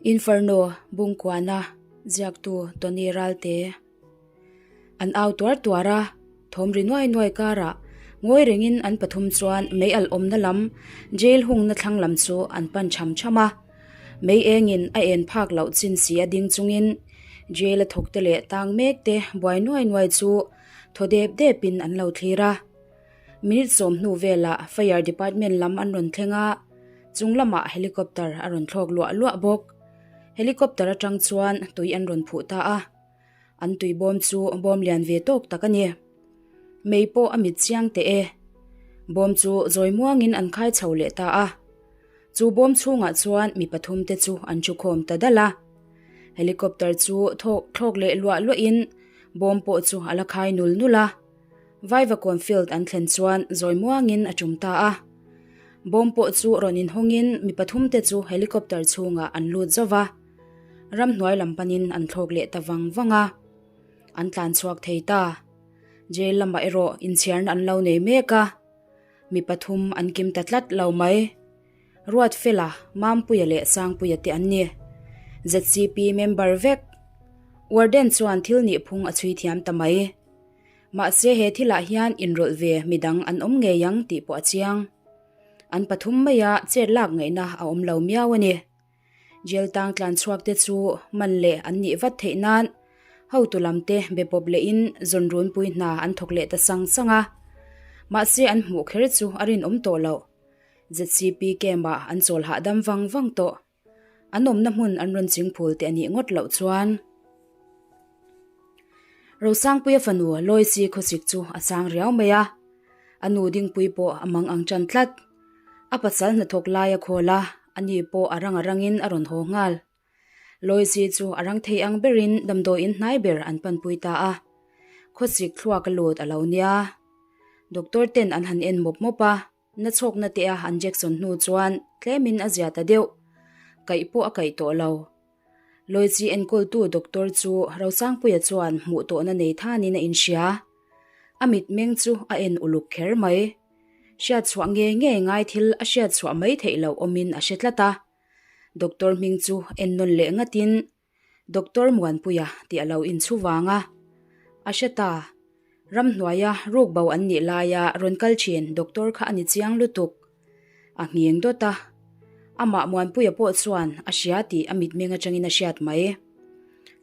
Inferno Bungkuana ziaktu Tony Ralte an au tuar tuar a, thawm ri nuai nuai karah ngawi rengin an pathum chuan mei alh awmna lam jail hungna thlang lam chu an pan cham cham a. Mei engin a en phak loh chin si a ding chungin jail a thawkte leh tang mek te buai nuai nuai chu thaw dep depin an lo thlir a. Minute sawm hnu velah Fire Department lam an rawn thleng a, chung lamah helicopter a rawn thlawk luah luah bawk. Helicopter atang chuan tui an rawn phuh ta a, an tui bawm chu bawm lian ve tawk tak a ni. Mei pawh a mit chiang teh e. Bawm chu zawi muangin an khai chho leh ta a. Chu bawm chhungah chuan mi pathum te chu an thu khawm ta dal a. Helicopter chu thawk thlawk leh luah luahin bawm pawh chu a la khai nul nul a. Vaivakawn field an thlen chuan zawi muangin a tum ta a. Bawm pawh chu rawn inhawngin mi pathum te chu helicopter chhungah an lut zo va. Ramhnuai lam panin an thlawk leh ta vang vang a. An tlan chhuak thei ta. Jail lamah erawh inchhiarna an lo nei mek a. Mi pathum an kim ta tlat lo mai. Ruatfela, Mampuia leh Sangpuia te an ni. ZCP member vek. Warden chuan thil nihphung a chhui thiam ta mai. Mahse he thilah hian inrawlh ve midang an awm ngei ang tih pawh a chiang. An pathum maia chet lak ngaihna a awm lo miau a ni. Jail tang tlan chhuak te chu man leh an nih vat theih nan hotu lam te be pawp lehin zawn runpui hna an thawk leh ta sang sang a. Mahse an hmuh kher chu a rinawm tawh loh. ZCP camp ah an chawl hahdam vang vang tawh. An awmna hmun an rawn ching phul teh a nih ngawt loh chuan Rosangpuia fanu Loicy khawsik chu a chang riau mai a, a nu dingpui pawh a mang ang tan tlat. A pasal hnathawk lai a khawl a, ani pawh a rang a rangin a rawn haw nghal. Loicy chu a rang thei ang berin damdawiin hnai ber an panpui ta a, khawsik thluak a lut a lo nia. Doctor ten an han en mawp mawp a. Na chhawkna te a an Jackson hnu chuan tlemin a zia ta deuh. Kaih pawh a kaih tawh lo. Loicy enkawltu doctor chu Rosangpuia chuan hmuh tawhna nei thanin a inhria. A mitmeng chu a en uluk kher mai. Hriatchhuah nge nge ngai thil a hriatchhuah mai theih loh awmin a hre tlat a. Doctor hming chu en nawn leh ngatin Doctor Muanpuia tih a lo inchhu vang a, a hre ta. Ramhnuaia ruk bo an nih laia rawn kal thin doctor kha a ni chiang lutuk. A nghing dawt a, amah Muanpuia pawh chuan a hria tih a mitmeng atangin a hriat mai.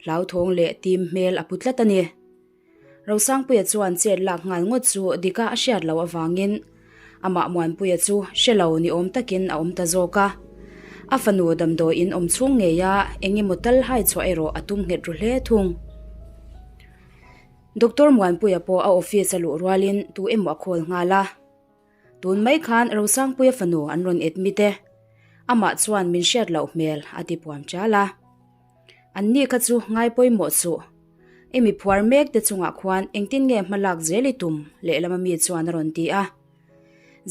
Hlauthawng leh tim hmel a pu tlat a ni. Rosangpuia chuan chet lak nghal ngawt chu dika a hriat loh avangin amah Muanpuia chu hre lo ni awm takin a awm ta zawk a. A fanu damdawi in awm chhung ngeia eng emaw tal hai chhuah erawh a tum nghet ru hle thung. Doctor Muanpuia pawh a office a luh rualin tu emaw a call nghal a. Tun mai khan Rosangpuia fanu an rawn admit e. Amah chuan min hriat loh hmel a ti puam ṭal a. An ni kha chu ngai pawimawh suh. I mi phuar mek te chungah khuan engtin nge hma lak zel i tum? Lehlam ami chuan a rawn ti a.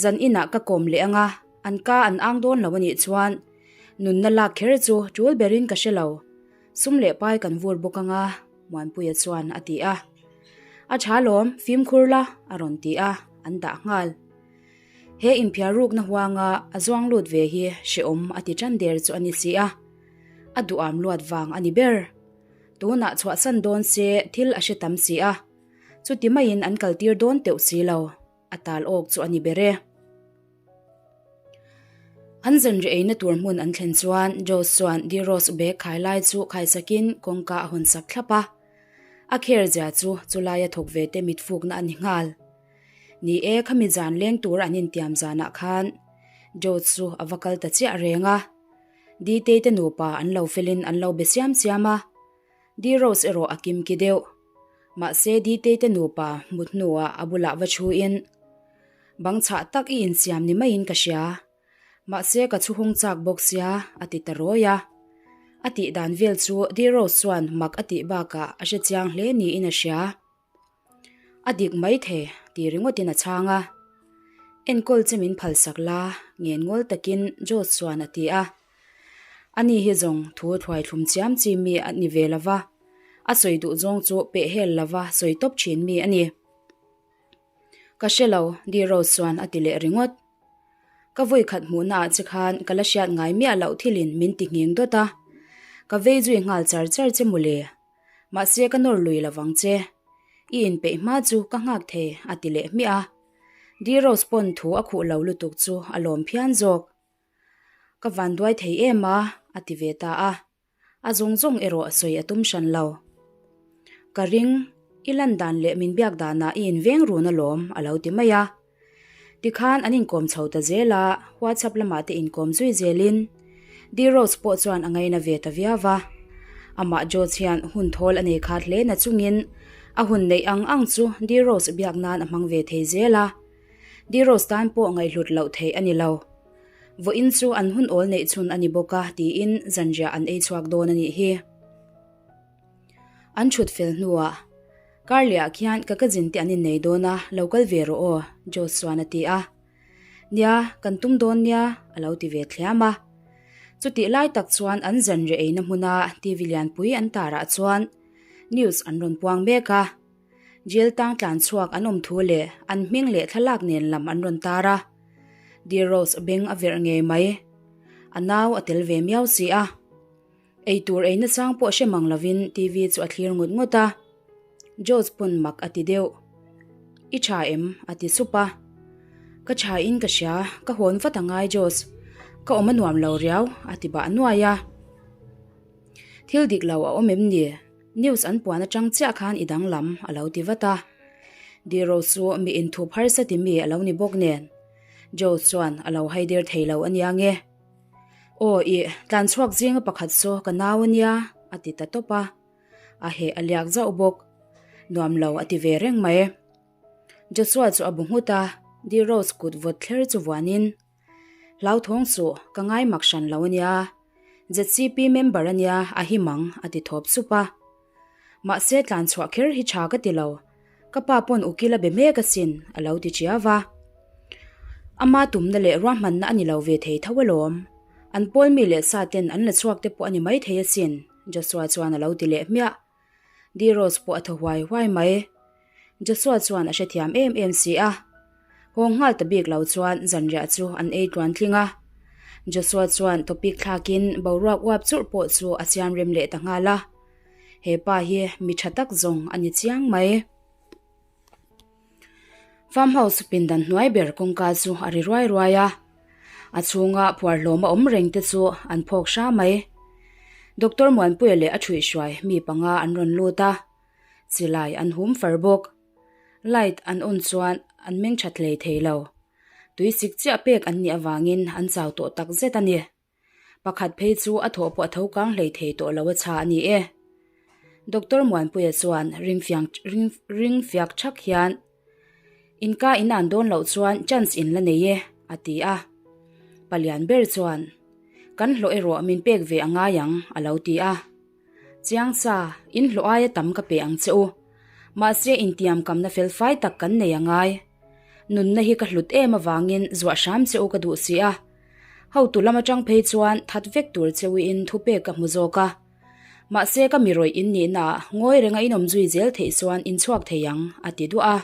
Zan inah ka kawm leh anga an ka an ang dawn lo a nih chuan nunna lak kher chu tul berin ka hre lo. Sum leh pai kan vur bawk anga Muanpuia chuan a ti a. A tha lawm, fimkhur la a rawn ti a, an dah nghal. He inphiar rukna huanga a zuang lut ve hi hrehawm a ti tan der chu a ni si a. A duham luat vang a ni ber. Tunah chhuahsan dawn se thil a hre tam si a, chuti maiin an kaltir dawn teuh si lo, a tal awk chu a ni ber e. An zanri eina tur hmun an thlen chuan Josh chuan Diros bag khai lai chu khaisakin kawngka a hawnsak thlap a. A kher zia chu chulaia thawk ve te mitfukna a ni nghal. Ni e, khami zan leng tur an intiam zanah khan Josh chu a va kal ta chiah reng a. Ditei te nupa an lo felin an lo be siam siam a, Dirose erawh a kim ki deuh. Mahse Ditei te nupa hmut hnuah a bulah va thuin, Bang chhah tak i insiam ni maiin ka hria. Mahse ka chhuhung chak bawk sia, a ti ta rawi a. A tih dan vel chu Dirose chuan mak a tih bakah a hre chiang hle niin a hria. A dik mai thei ti ringawtin a chhang a. Enkawl che min phalsak la, ngen ngawl takin Josh chuan a ti a. Ani hi zawng thu thuai thlum chiam chi mi a ni ve lova, a sawi duh zawng chu peh hel lova sawi tawp thin mi a ni. Ka hre lo, Di Rose chuan a ti leh ringawt. Ka vawi khat hmuhna ah che khan ka la hriat ngai miah loh thilin min ti nghing dawt a. Ka vei zui nghal char char che mawle. Mahse ka nawr lui lovang che. I inpeih hma chu ka nghak thei a ti leh hmiah a. D-Rose pawn thu a khuh lo lutuk chu a lawm phian zawk. Ka van duai thei em a, a ti ve ta a. A zawng zawng erawh sawi a tum hran lo. Ka ring, i lan dan leh min biak danah i inveng run alawm, a lo ti mai a. Tikhan an inkawm chho ta zel a, WhatsApp lamah te inkawm zui zelin D-Rose pawh chuan a ngaina ve ta viau va. Amah George hian hun thawl a nei khat hle na chungin a hun neih ang ang chu D-Rose biak nan a hmang ve thei zel a. D-Rose tan pawh ngaihhlut loh theih a ni lo. Vawiin chu an hun awl neih chhun a ni bawk a tiin zanriah an ei chhuak dawn a nih hi. An thut fel hnuah kar lehah khian ka cousin te an innei dawn a, lo kal ve rawh aw, Josh chuan a ti a. Nia, kan tum dawn nia, a lo ti ve thliam a. Chutih lai tak chuan an zanriah eina hmuna TV lianpui an tarah chuan news an rawn puang mek a. Jail tang tlan chhuak an awm thu leh an hming leh thlalak nen lam an rawn tar a. Dear Rose beng a verh ngei mai. A nau a tel ve miau si a. Ei tur ei nachang pawh hre mang lovin TV chu a thlir ngut ngut a. George pawn mak a ti deuh. I tha em? a ti sup a. Ka tha in ka hria, ka hawn vat a ngai George. Ka awm a nuam lo riau, a ti bah nuai a. Thil dik lo a awm em ni? News an puan atang chiah khan i danglam, a lo ti vat a. Diro chu mi inthup harsa ti mi a lo ni bawk nen. Joe chuan a lo haidir thei lo a nia nge. Aw ih, tlan chhuak zinga pakhat saw ka nau a nia, a ti ta tawp a. A heh a liak zauh bawk. Nuam lo a ti ve reng mai. Joshua chu a bu nghut a, D-Rose kut vawt thler chu vuanin, Hlauthawng suh, ka ngai mak hran lo a nia. ZCP member a nia, a him ang, a ti thawp sup a. Mahse tlan chhuah kher hi tha ka ti lo. Ka pa pawn ukil a be mek asin, a lo ti chiau va. Ama tumna leh ruahmanna a ni lo ve thei tho alawm. An pawl mi leh sa ten an la chhuak te pawh a ni mai thei asin, Joshua chuan a lo ti leh hmiah. D-Rose pawh a thaw huai huai mai. Joshua chuan a hrethiam em em si a. Haw nghal ta bik lo chuan zanriah chu an ei tluan tling a. Joshua chuan topic thlakin boruak uap churh pawh chu a siam rem leh ta nghal a. He pa hi mi tha tak zawng a ni chiang mai. Farm house pindan hnuai ber kawngka chu a ri ruai ruai a. A chhunga phuar hlawm a awm reng te chu an phawk hra mai. Doctor Muanpuia leh a thuihhruai mi panga an rawn lut a. Chilai an hum far bawk. Light an on chuan an meng tha hlei thei lo. Tui sik chiah pek an nih avangin an chau tawh tak zet a ni. Pakhat phei chu a thawh pawh a tho kang hlei thei tawh lo a chha a ni e. Doctor Muanpuia chuan ring fiang ring ring fiak thak hian Inka in an dawn loh chuan chance in la nei e a ti a. Palian ber chuan Kan hlawh erawh min pek ve a ngai ang a lo ti a. Chiang sa, in hlawh aia tam ka pe ang che u. Mahse intiam kamna fel fai tak kan nei a ngai. Nunna hi ka hlut em avangin zuah hram che u ka duh si a. Hotu lam atang phei chuan that vek tur che uiin thupek ka hmu zawk a. Mahse ka mi rawih in nihna ah ngawi renga in awm zui zel theih chuan in chhuak thei ang, a ti duah a.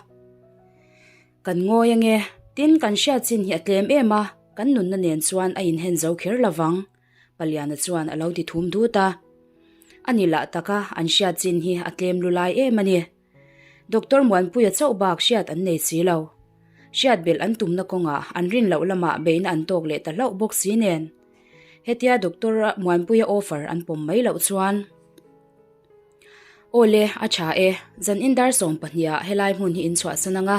Kan ngawi ange, tin kan hriat chin hi a tlem em a, kan nunna nen chuan a inhen zo kher lovang. Paliana chuan a lo ti thum dut a. A ni lah taka an hriat chin hi a tlem lu lai em a ni. Doctor Muanpuia chauh bak hriat an nei si lo. Hriat belh an tumna kawngah an rin loh lamah beihna an tawk leh ta hlauh bawk si nen. Hetia Doctor Muanpuia offer an pawm mai loh chuan. Aw le, a tha e, zan in dar 12 ah helai hmun hi in chhuahsan ang a.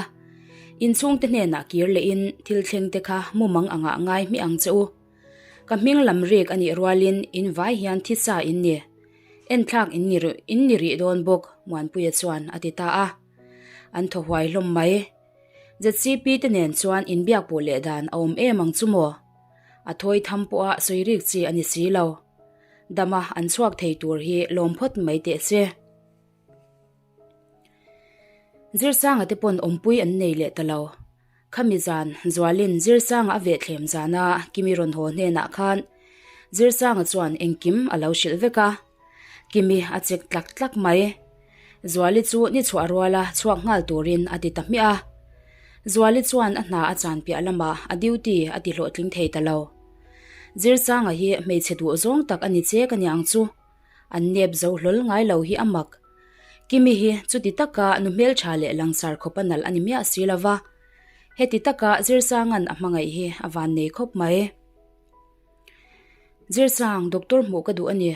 In chhungte hnenah kir lehin thil thleng te kha mumang angah ngai hmiah ang che u. Ka hming lam rik a nih rualin in vai hian thisa in ni. Enthlak in ni in ni rih dawn bawk, Muanpuia chuan a ti ta a. An thaw huai hlawm mai. ZCP te nen chuan inbiak pawh leh dan a awm em ang chu maw? A thawi tham pawha sawi rik chi a ni si lo. Dama an chhuak thei tur hi lawm phawt mai teh se. Zirsanga te pawn awmpui an nei leh ta lo. Khami zan, Zualin Zirsanga a vehthlem zana Kimi rawn haw hnenah khan Zirsanga chuan engkim a lo hrilh vek a. Kimi a chek tlak tlak mai. Zuali chu ni chhuah ruala chhuak nghal turin a ti ta hmiah a. Zuali chuan a hna a chan piah lamah a duty a ti hlawhtling thei ta lo. Zirsanga hi hmeichhe duh zawng tak a ni che ka niang chu. An nep zo hlawl ngai lo hi a mak. Kimi hi chuti taka nu hmeltha leh langsar khawp a nalh a ni miah si lo va. Heti taka Zirsanga'n a hmangaih hi a van nei khawp mai. Zirsang, doctor hmuh ka duh a ni.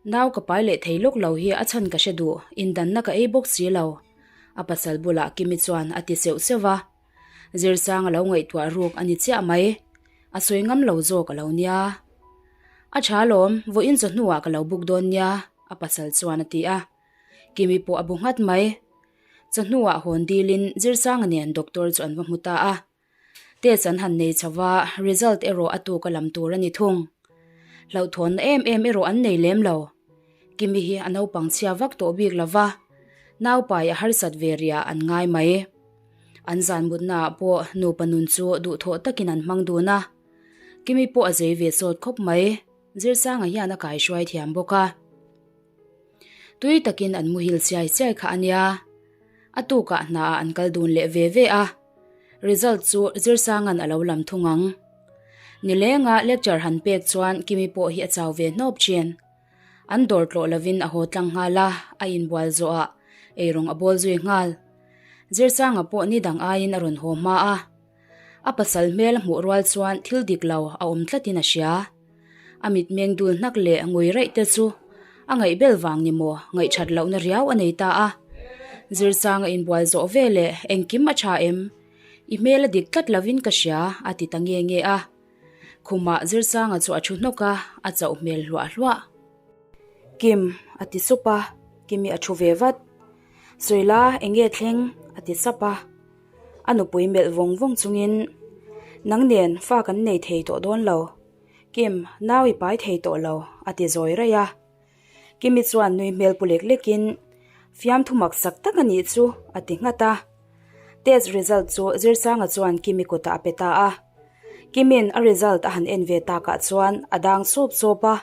Nau ka pai leh thei lawk lo hi a chhan ka hre duh, indanna ka ei bawk si lo. A pasal bulah Kimi chuan a ti seuh seuh va. Zirsang a lo ngaihtuah ruk a ni chiah mai. A sawi ngam lo zawk a lo nia. A tha alawm, vawiin chawhnuah ka lo buk dawn nia, a pasal chuan a ti a. Kimi pawh a bu nghat mai. Chawhnuah hawn dilin Zirsanga nen doctor chu an va hmu ta a. Test an han nei chho va, result erawh a tuk a lam tur a ni thung. Hlauhthawnna em em erawh an nei lem lo. Kimi hi a naupang chhia vak tawh bik lo va, naupai a harsat ve riah an ngai mai. An zan mutnaah pawh nupa nun chu duhthawh takin an hmang dun a. Kimi pawh a zei ve sawt khawp mai, Zirsanga hian a kaihruai thiam bawk a. Tui takin an muhil chiai chiai kha a nia. A tukah hnaah an kal dun leh ve ve a. Result chu Zirsanga'n a lo lam thung ang. Nilenga lecture han pek chuan Kimi pawh hi a chau ve hnawp thin. An dawr tlawh lovin a haw tlang nghal a, a inbual zawhah eirawng a bawl zui nghal. Zirsanga pawh ni dang aiin a rawn haw hma a. A pasal hmel a hmuh rual chuan thil dik lo a awm tlatin a hria. A mitmeng dul hnak leh ngui raih te chu a ngaihbel vang ni maw ngaihthat lohna riau a nei ta a. Zirsanga inbual zawh ve leh engkim a tha em? I hmel a dik tlat lovin ka hria a ti ta nge nge a. Khumah Zirsanga chu a thu hnawk a, a chauh hmel hluah hluah. Kim a ti sup a, Kimi a thu ve vat. Sawila eng nge thleng? a ti sap a. A nupui melh vawng vawng chungin, Nang nen fa kan nei thei tawh dawn lo. Kim, nau i pai thei tawh lo, a ti zawi raih a. Kimi chuan nui hmel pu lek lekin, Fiamthu maksak tak a nih chu, a ti nghat a. Test result chu Zirsanga chuan Kimi kutah a pe ta a. Kimin a result a han en ve takah chuan a dang sawp sawp a.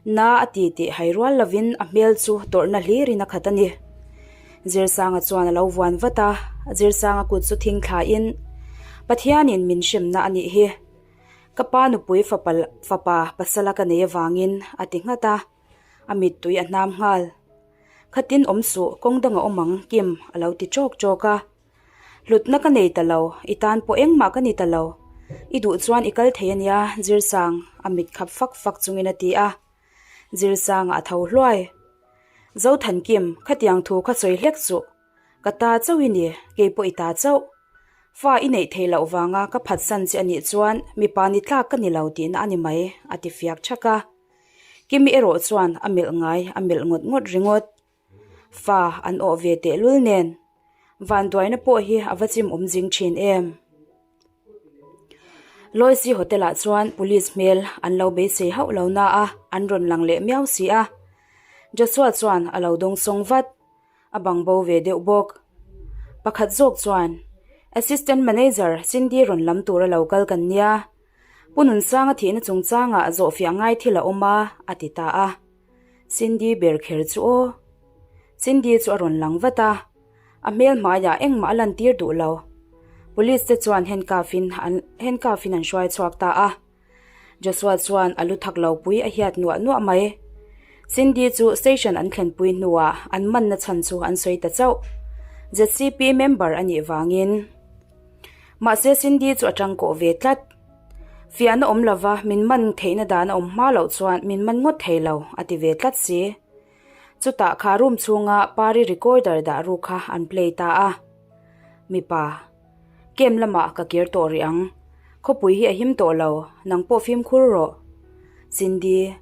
Na a ti tih hai rual lovin a hmel chu tawrhna hlirin a khat a ni. Zirsanga chuan a lo vuan vat a, Zirsanga kut chu thing thlain, Pathianin min hremna a nih hi. Ka pa nupui fapa fapa pasala ka nei avangin a ti nghat a, a mittui a hnam nghal. Khatin awm suh, kawng danga awm ang Kim a lo ti ṭawk ṭawk a. Hlutna ka nei ta lo, i tan pawh engmah ka ni ta lo. I duh chuan i kal thei a nia, Zirsang, a mit khap fak fak chungin a ti a. Zirsanga a tho hluai. Zothankim, khatiang thu kha sawi hlek suh. Ka ta chauh i ni, kei pawh i ta chauh. Fa i neih theih loh vanga ka phatsan che a nih chuan mipa ni tlak ka ni lo tihna a ni mai, a ti fiak thak a. Kimi erawh chuan a melh ngai a melh ngawt ngawt ringawt. Fa an awh ve tehlul nen vanduaina pawh hi a va chim awm zing thin em. Loisy Hotel ah chuan police hmel an lo beisei hauh lo na a, an rawn lang leh miau si a. Joshua chuan a lo dawng sawng vat, a bang bo ve deuh bawk. Pakhat zawk chuan, Assistant Manager Cindy rawn lam tura lo kal kan nia, Pu Nunsanga thihna chungchangah zawhfiah ngai thil a awm a, a ti ta a. Cindy ber kher chu aw. Cindy chu a rawn lang vat a, a hmel hmaiah engmah a lantir duh lo. Police te chuan handcuff in an handcuff in an hruai chhuak ta a. Joshua chuan a lu thak lo pui a hiat nuah nuah mai. Cindy chu station an thlenpui hnuah an manna chhan chu an sawi ta chauh. ZCP member a nih vangin. Mahse Cindy chu a tangkawh ve tlat. Fiahna awm lova min man theihna dan a awm hma loh chuan min man ngawt thei lo, a ti ve tlat si. Chutah kha room chhunga Pari recorder dah ru kha an play ta a. Mipa, Camp lamah ka kir tawh rih ang. Khawpui hi a him tawh lo, nang pawh fimkhur rawh. Cindy,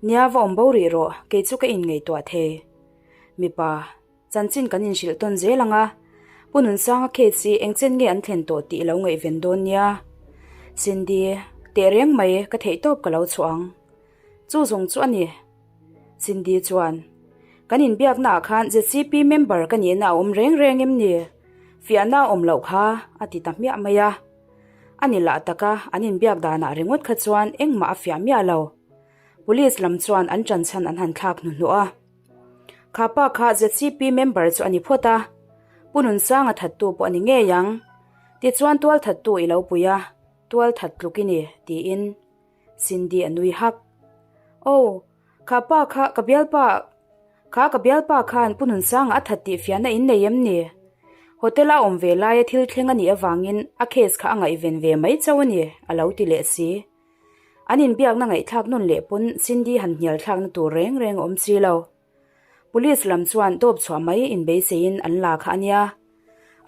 Nia va awm bo rih rawh, kei chu ka inngaihtuah thei. Mipa, Chanchin kan inhrilh tawn zel ang a, Pu Nunsanga case hi eng chen nge an thlen tawh tih i lo ngaihven dawn nia. Cindy, Teh reng mai, ka theih tawp ka lo chhuah ang. Chu zawng chu a ni. Cindy chuan, Kan inbiaknaah khan ZCP member ka nihna a awm reng reng em ni? Fiahna a awm loh kha, a ti ta hmiah mai a. A ni lah taka an inbiak danah ringawt kha chuan engmah a fiah miah lo. Police lam chuan an ṭanchhan an han thlak hnuhnuh a. Kha pa kha ZCP member chu a ni phawt a, Pu Nunsanga thattu pawh a ni ngei ang. Tichuan tual thattu i lo pui a, tual that tluk i ni, tiin Cindy a nui hak. Oh! Kha pa kha ka bialpa Kha ka bialpa khan Pu Nunsanga a that tih fiahna in nei em ni? Hotel a awm ve laia thil thleng a nih avangin a case kha a ngaihven ve mai chauh a ni, a lo ti leh si. An inbiakna ngaihthlak nawn leh pawn Cindy han hnial thlakna tur reng reng a awm si lo. Police lam chuan dawp chhuah mai inbeiseiin an la kha a nia.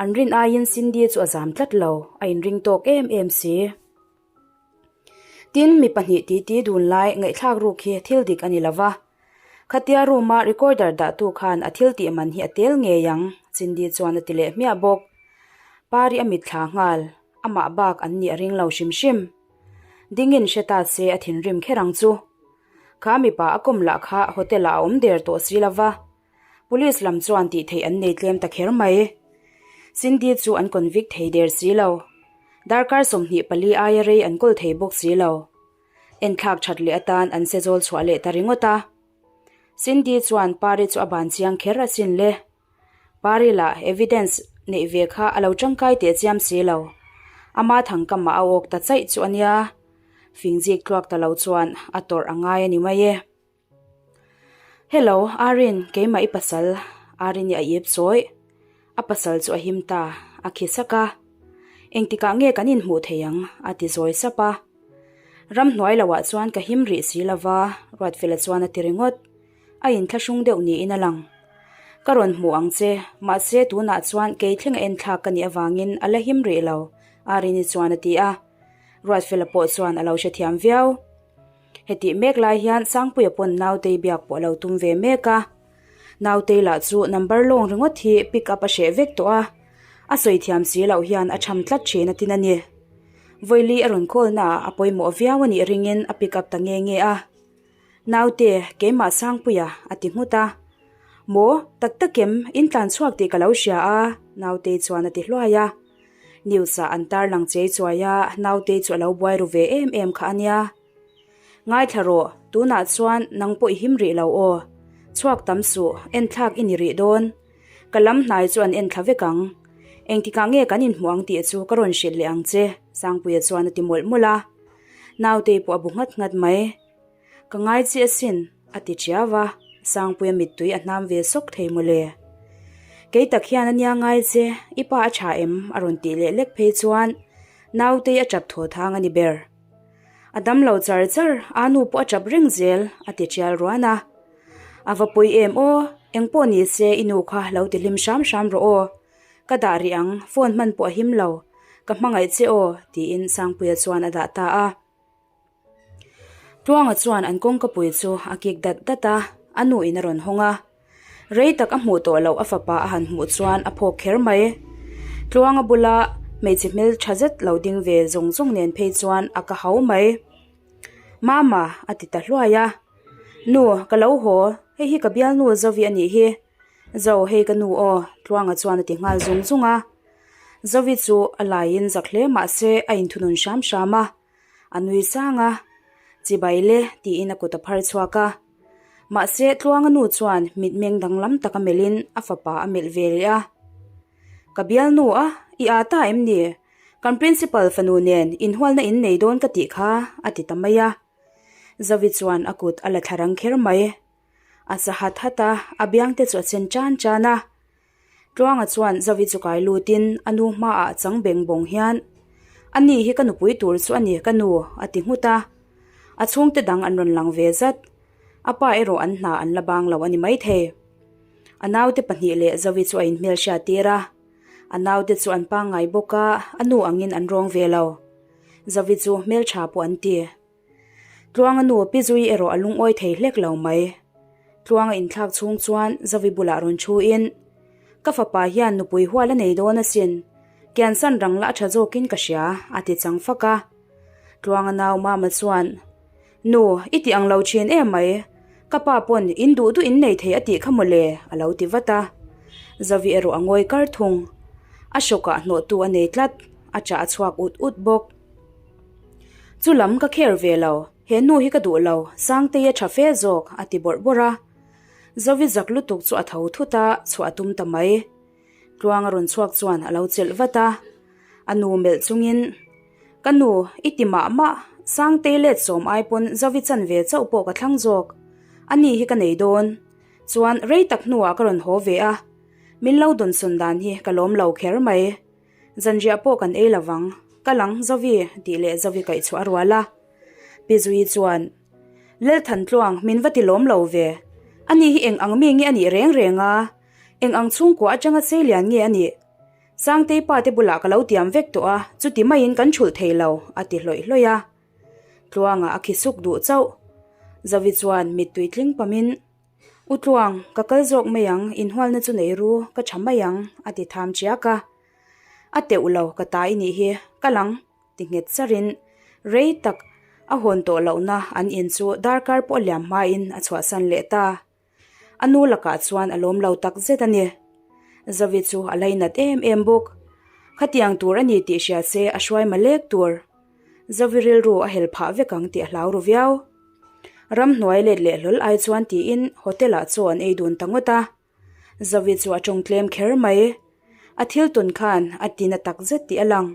An rin aiin Cindy chu a zam tlat lo, a inring tawk em em si. Tin, mi pahnih titi dun lai ngaihthlak ruk hi thil dik a ni lo va. Khatia room-a recorder dahtu khan a thil tih man hi a tel ngei ang, Cindy chuan a ti leh hmiah bawk. Pari a mitthla nghal, amah bak an nih a ring lo hrim hrim. Dingin hre ta se a thinrim kher ang chu. Kha mipa a kawm lah kha hotel-ah a awm der tawh si lo va. Police lam chuan tih theih an nei tlem ta kher mai. Cindy chu an convict thei der si lo. Darkar 24 aia rei an kawl thei bawk si lo. Enthlak that leh atan an se zawl chhuah leh ta ringawt a. Cindy chuan Pari chu a ban chiang kher asin le. Pari lah evidence neih ve kha a lo tangkai teh chiam si lo. Ama thangkamah a awk ta chaih chu a nia. Fingzik tluak ta lo chuan a tawrh a ngai a ni mai e. Hello, Arin, keimah i pasal, Arini a ip chawi. A pasal chu a him ta, a khi sak a. Engtikah nge kan inhmuh thei ang? a ti zawi sap a. Ramhnuai loah chuan ka him rih si lova, Ruatfela chuan a ti ringawt. A inthlahrung deuh niin a lang. Ka rawn hmuh ang che, mahse tunah chuan kei thlenga enthlak ka nih avangin a la him rih lo, Arini chuan a ti a. Ruatfela pawh chuan a lo hrethiam viau. Hetih mek lai hian Sangpuia pawn Nautei biak pawh a lo tum ve mek a. Nautei lah chu number lawng ringawt hi pick up a hreh vek tawh a, a sawi thiam si loh hian a cham tlat thin a tin a ni. Vawili a rawn call naah a pawimawh viau a nih ringin a pick up ta nge nge a. Naute, keimah Sangpuia a ti nghut a. Maw, tak takem, in tlan chhuak tih ka lo hria a, Nautei chuan a ti hluai a. News ah an tarlang chei chuai a, Nautei chu a lo buai ru ve em em kha a nia. Ngaithla rawh, tunah chuan nang pawh i him rih lo aw. Chhuak tam suh, enthlak i ni rih dawn. Ka lam hnai chu an enthla vek ang. Engtikah nge kan inhmuh ang tih chu ka rawn hrilh leh ang che, Sangpuia chuan a ti mawlh mawlh a. Nautei pawh a bu nghat nghat mai. Ka ngai chi asin, a ti ṭiau a, Sangpuia mittui a hnam ve sawk thei mawle. Kei tak hian a nia ngai che, i pa a ṭha em? a rawn tih leh lek phei chuan Nautei a ṭap thaw thang a ni ber. A dam lo char char, a nu pawh a ṭap reng zel, a ti ṭial ruan a. A va pawi em aw, eng pawh ni se i nu kha lo ti hlim hram hram rawh aw. Ka dah rih ang, phone hman pawh a him lo. Ka hmangaih che aw, tiin Sangpuia chuan a dah ta a. Tluanga chuan an kawngkapui chu a kik dat dat a, a nu in a rawn hawng a. Rei tak a hmuh tawh loh a fapa a han hmuh chuan a phawk kher mai. Tluanga bula hmeichhe hmel tha zet lo ding ve zawng zawng nen phei chuan a ka hau mai. Mama a ti ta hluai a. Nu, ka lo haw, hei hi ka bialnu Zovi a nih hi. Zo, hei ka nu aw, Tluanga chuan a ti nghal zung zung a. Zovi chu a laiin zak hle mah se a inthunun hram hram a. A nui sang a, Chibai le tiin a kut a phar chhuak a. Mahse Tluanga nu chuan mitmeng danglam taka melhin a fapa a melh ve leh a. Ka bialnu a, i aa ta em ni? Kan principal fanu nen inhualna in nei dawn ka tih kha a ti ta mai a. Zovi chuan a kut a la thla rang kher mai. A sa hat hat a, a biangte chu a chen tan tan a. Tluanga chuan Zovi chu kai lutin a nu hmaah chang beng bawng hian, A ni hi ka nupui tur chu a ni ka nu, a ti nghut a. A chhungte dang an rawn lang ve zat. A pa erawh an hna an la bang lo a ni maithei. A naute pahnih leh Zovi chu a inhmelhriat tir a. A naute chu an pangngai bawk a, a nu angin an rawng ve lo. Zovi chu hmeltha pawh an ti. Tluanga nu Pi Zui erawh a lungawi thei hlek lo mai. Tluanga inthlak chhung chuan Zovi bulah rawn thu in, Ka fapa hian nupui hual a nei dawn asin, kiansan rang la a tha zawkin ka hria, a ti chang fak a. Tluanga nau Mama chuan, Nu, i ti ang lo thin em mai, ka pa pawn in duh duh in nei thei a tih kha mawle, a lo ti vat a. Zovi erawh a ngawi kar thung. A hrawkah hnawhtu a nei tlat, a chah a chhuak ut ut bawk. Chu lam ka kher ve lo, he nu hi ka duh lo, Sangtei a tha fe zawk, a ti bawrh bawrh a. Zovi zak lutuk chu a tho thut a, chhuah a tum ta mai. Tluang a rawn chhuak chuan a lo chelh vat a. A nu melh chungin, Ka nu, i ti mah mah, Sangtei let sawm ai pawn Zovi chan ve chauh pawh ka thlang zawk. Ani hi ka nei dawn. Chuan rei tak hnuah ka rawn haw ve a, min lo dawnsawn dan hi ka lawm lo kher mai. Zanriah pawh kan ei lovang, ka lang Zovi tih leh Zovi kaihchhuah a rual a. Pi Zuii chuan, Lalthantluang, min va ti lawm lo ve. Ani hi eng ang mi nge a nih reng reng a? Eng ang chhungkua atanga seilian nge a nih? Sangtei pa te bulah ka lo tiam vek tawh a, chuti maiin kan thulh thei lo, a ti hlawih hlawih a. Tluanga a khi suk duh chauh. Zovi chuan mittui tling pamin, U Tluang, ka kal zawk mai ang, inhualna chu nei ru, ka tha mai ang, a ti tham chiak a. A teuh lo, ka ta i nih hi, kal ang, ti nghet charin rei tak a hawn tawh lohna an in chu darkar pawh liam hmain a chhuahsan leh ta. A nu lakah chuan a lawm lo tak zet a ni. Zovi chu a lainat em em bawk. Khatiang tur a ni tih hria se a hruai malek tur. Zovi rilru a hel phah vek ang tih a hlau ru viau. Ramhnuai let leh hlawl ai chuan tiin hotel ah chaw an ei dun ta ngawt a. Zovi chu a tawng tlem kher mai. A thil tawn khan a ti na tak zet tih a lang.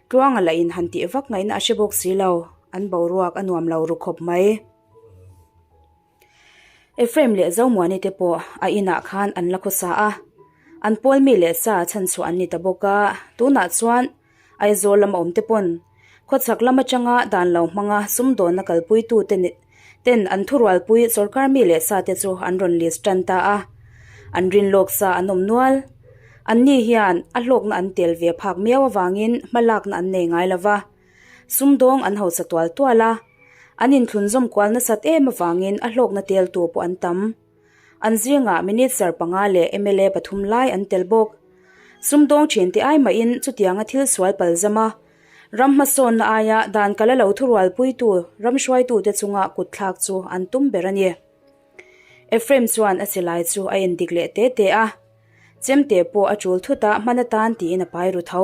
Tluanga lah in han tih vak ngaihna a hre bawk si lo, an boruak a nuam lo ru khawp mai. Ephraim leh Zomuani te pawh a inah khan an la khawsa a, an pawl mi leh sa chhanchhuah an ni ta bawk a, tunah chuan Aizawl lama awm te pawn khawchhak lam atanga dan lo hmanga sumdawnna kalpuitu te ten an thurualpui sawrkar mi leh sa te chu an rawn list tan ta a, an rinlawk sa an awm nual. Anni hian a hlawkna an tel ve phak miau avangin hmalakna an nei ngai lo va. Sumdawng an hausa tual tual a, an inthlunzawm kual nasat em avangin a hlawkna teltu pawh an tam. An zingah Minister panga leh mla pathum lai an tel bawk. Sumdawng thinte ai mahin chutianga thil sual palzam a, ram hmasawnna aia dan kala lo thurualpuitu ram hruaitute chunga kutthlak chu an tum ber a ni. Ephraim chuan a silai chu a endik leh te te a, chemte pawh a tul thut a hman atan tiin a pai ru tho.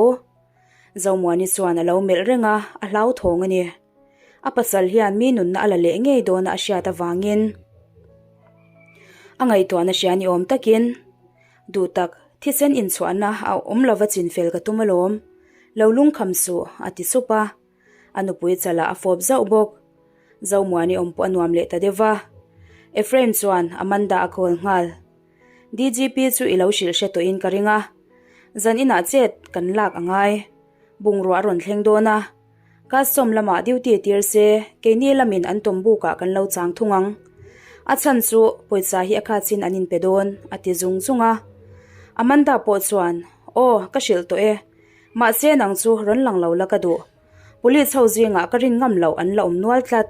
Zomuani chuan a lo melh reng a, a hlauthawng a ni. A pasal hian mi nunna a la leh ngei dawn a a hriat avangin a ngaihtuahna hria ni awm takin, Duh tak, thisen inchhuahna a awm lova chinfel ka tum alawm, lo lungkham suh, a ti sup a. A nupui chalah a fawp zauh bawk. Zomuani awm pawh a nuam leh ta deuh va. Ephraim chuan Amanda a call nghal. DGP chu i lo hrilh hre tawhin ka ring a, zan inah chet kan lak a ngai. Bungrua a rawn thleng dawn a, custom lamah duty tir se keini lamin an tawm bukah kan lo chang thung ang. A chhan chu pawisa hi a khatsin an inpe dawn, a ti zung zung a. Amanda pawh chuan, Aw, ka hrilh tawh e. Mahse nang chu rawn lang lo la ka duh. Police ho zingah ka rin ngam loh an la awm nual tlat.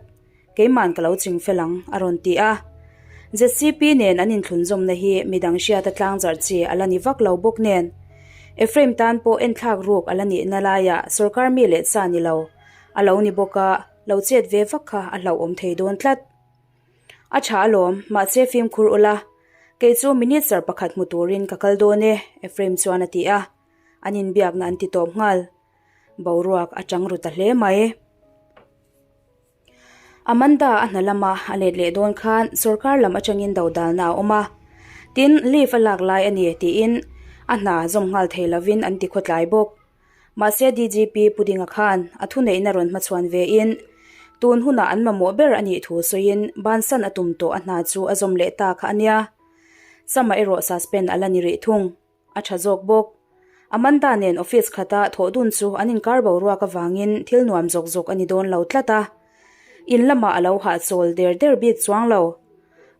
Keiman ka lo ching fel ang, a rawn ti a. ZCP nen an inthlunzawmna hi midang hriata tlangzarh chi a la ni vak lo bawk nen. Ephraim tan pawh enthlak ruk a la nihna laiah sawrkar mi leh sa ni lo a lo ni bawk a, lo chet ve vak kha a hlauhawm thei dawn tlat. A tha alawm, mahse fimkhur ula, kei chu minister pakhat hmu turin ka kal dawn e, Ephraim chuan a ti a. An inbiakna an ti tawp nghal. Boruak a chang ru ta hle mai. Amanda a hna lama a let leh dawn khan sawrkar lam atangin dodalna a awm a, tin leave a lak lai a ni tiin a hna zawm nghal thei lovin an ti khawtlai bawk. Mahse DGP Pu Dinga khan a thuneihna rawn hmachhuan vein tun hunah an mamawh ber a nih thu sawiin bansan a tum tawh a hna chu a zawm leh ta kha a nia. Sama erawh suspend a la ni rih thung. A tha zawk bawk. Amanda nen office khata thawh dun chu an inkar boruak avangin thil nuam zawk zawk a ni dawn lo tlat a. In lamah a lo hahchawl der der bik chuang lo.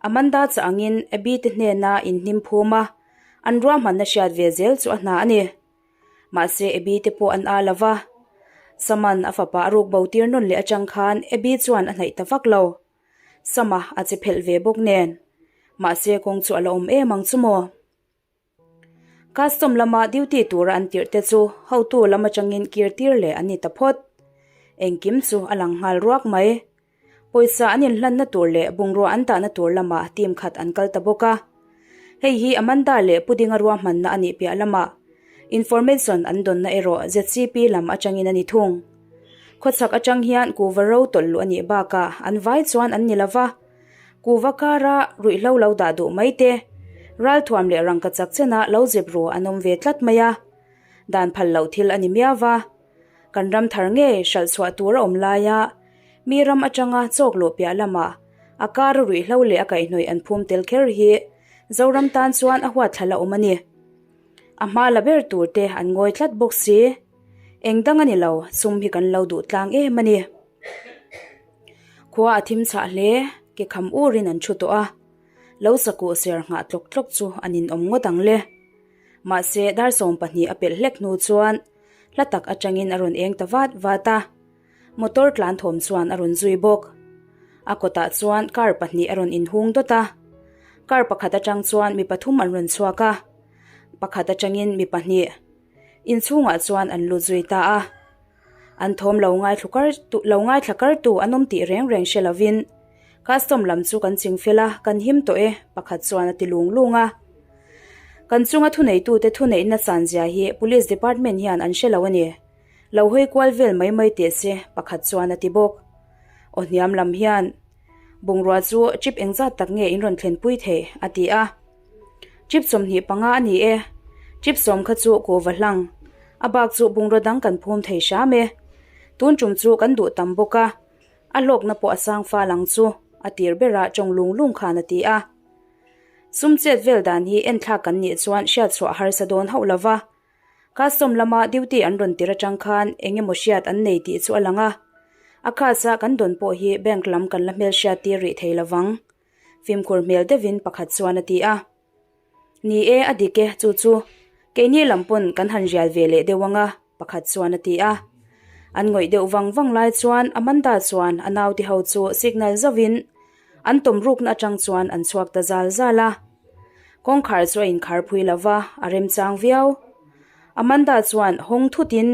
Amanda chah angin Abby te hnena inhnim phum a, an ruahmanna hriat ve zel chu a hna a ni. Mahse Abby te pawh an aa lo va. Saman a fapa a ruk bo tir nawn leh atang khan Abby chuan a hnaih ta vak lo. Sama a che phelh ve bawk nen. Mahse kawng chu a la awm em ang chu maw? Custom lama duty tura an tirh te chu hotu lam atangin kir tir leh an ni ta phawt. Engkim chu a lang nghal ruak mai. Pawisa an inhlanna tur leh bungrua an dahna tur lamah team khat an kal ta bawk a. Hei hi Amanda leh Pu Dinga ruahmanna a nih piah lamah information an dawnna erawh ZCP lam atangin a ni thung. Khawchhak atang hian kuhva ro tawlh luh a nih bakah an vai chuan an ni lova. Kuhva kara ruihhlo lo dah duh mai te, ralthuam leh rangka chak chena lo zep ru an awm ve tlat mai a. Dan phal loh thil a ni miau va. Kan ram thar nge hralh chhuah tur a awm laia mi ram atanga chawk luh piah lamah A kara ruihhlo leh a kaihhnawih an phum tel kher hi Zoram tan chuan a huatthlala awm a ni. A hma la ber tur te an ngawi tlat bawk si. Eng dang a ni lo, sum hi kan lo duh tlang em a ni. Khua a thim chhah hle, ke kham urin an thu tawh a. Lo sakuh ser nghah tlawk tlawk chu a ninawm ngawt ang le. Mahse, dar 12 a pelh hlek hnu chuan hla tak atangin a rawn eng ta vat vat a. Motor tlan thawm chuan a rawn zui bawk. A kawtah chuan car pahnih a rawn inhung dawt a. Car pakhat atang chuan mi pathum an rawn chhuak a, pakhat atangin mi pahnih inchhungah chuan an lut zui ta a. An thawm lo ngaithlu kar lo ngaithla kartu an awm tih reng reng hre lovin custom lam chu kan ching fel a, kan him tawh e, pakhat chuan a ti lung lung a. Kan chunga thuneitute thuneihna sanzia hi police department hian an hre lo a ni. Lo hawi kual vel mai mai teh se, pakhat chuan a ti bawk. Aw hniam lam hian bungrua chu chip engzat tak nge in rawn thlenpui thei? a ti a. Chip 25 a ni e, chip sawm kha chu kuva hlang. A bak chu bungrua dang kan phum thei hram e. Tun tum chu kan duh tam bawk a, a hlawkna pawh a sang fal ang chu, a tir berah tawng lung lung khan a ti a. Sum chet vel dan hi enthlak kan nih chuan hriatchhuah a harsa dawn hauh lova. Custom lama duty an rawn tir atang khan eng emaw hriat an nei tih chu a lang a, a case a kan dawn pawh hi bank lam kan la hmelhriat tir rih thei lovang, fimkhur hmel deuhin pakhat chuan a ti a. Ni e, a dik e, chu chu keini lam pawn kan han rial ve leh deuh ang a, pakhat chuan a ti a. An ngawih deuh vang vang lai chuan Amanda chuan a naute ho chu signal zauhin an tawm rukna atang chuan an chhuak ta zal zal a. Kawngkhar chu a inkhar phui lo va, a remchang viau. Amanda chuan hawng thutin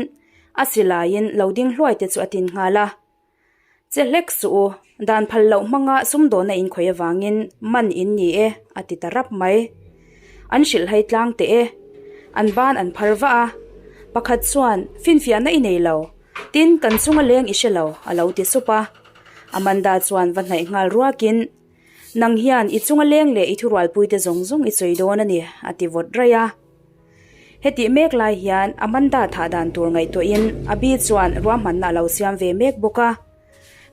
a silaiin lo ding hluai te chu a tin nghal a. Che hlek suh u, dan phal loh hmanga sumdawna inkhawih avangin man in ni e, a ti ta rap mai. An hrilhhai tlang teh e. An ban an phar vah a. Pakhat chuan, Finfiahna i nei lo, tin kan chunga leng i hre lo, a lo ti sup a. Amanda chuan va hnaih nghal ruakin, Nang hian i chunga leng leh i thurualpuite zawng zawng i sawi dawn a ni, a ti vawt raih a. Hetih mek lai hian Amanda thah dan tur ngaihtuahin Abby chuan ruahmanna a lo siam ve mek bawk a.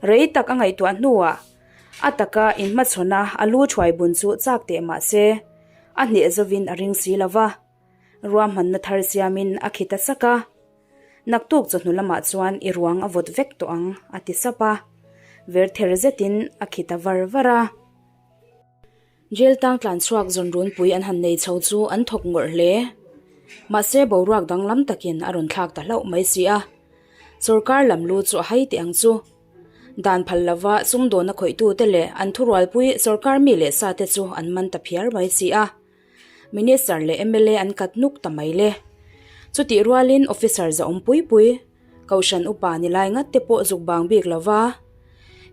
Rei tak a ngaihtuah hnuah a taka inhmachhawna a lu thuai bun chu chak teh mah se, a hneh zovin a ring si lo va. Ruahmanna thar siamin a khi ta sak a. Naktuk chawhnu lamah chuan i ruang a vawt vek tawh ang, a ti sap a. Ver ther zetin a khi ta var var a. Jail tang tlan chhuak zawn runpui an han nei chho chu an thawk ngawrh hle. Mahse boruak danglam takin a rawn thlak ta hlauh mai si a. Sorkar lam lu chu a hai teh ang chu. Dan phal lova sumdawna khawihtute leh an thurualpui sorkar mi leh sate chu an man ta phiar mai si a. Minister leh mla an kat nuk ta mai le. Chutih rualin officer zahawm pui pui, Kohhran upa ni lai ngat te pawh zuk bang bik lova.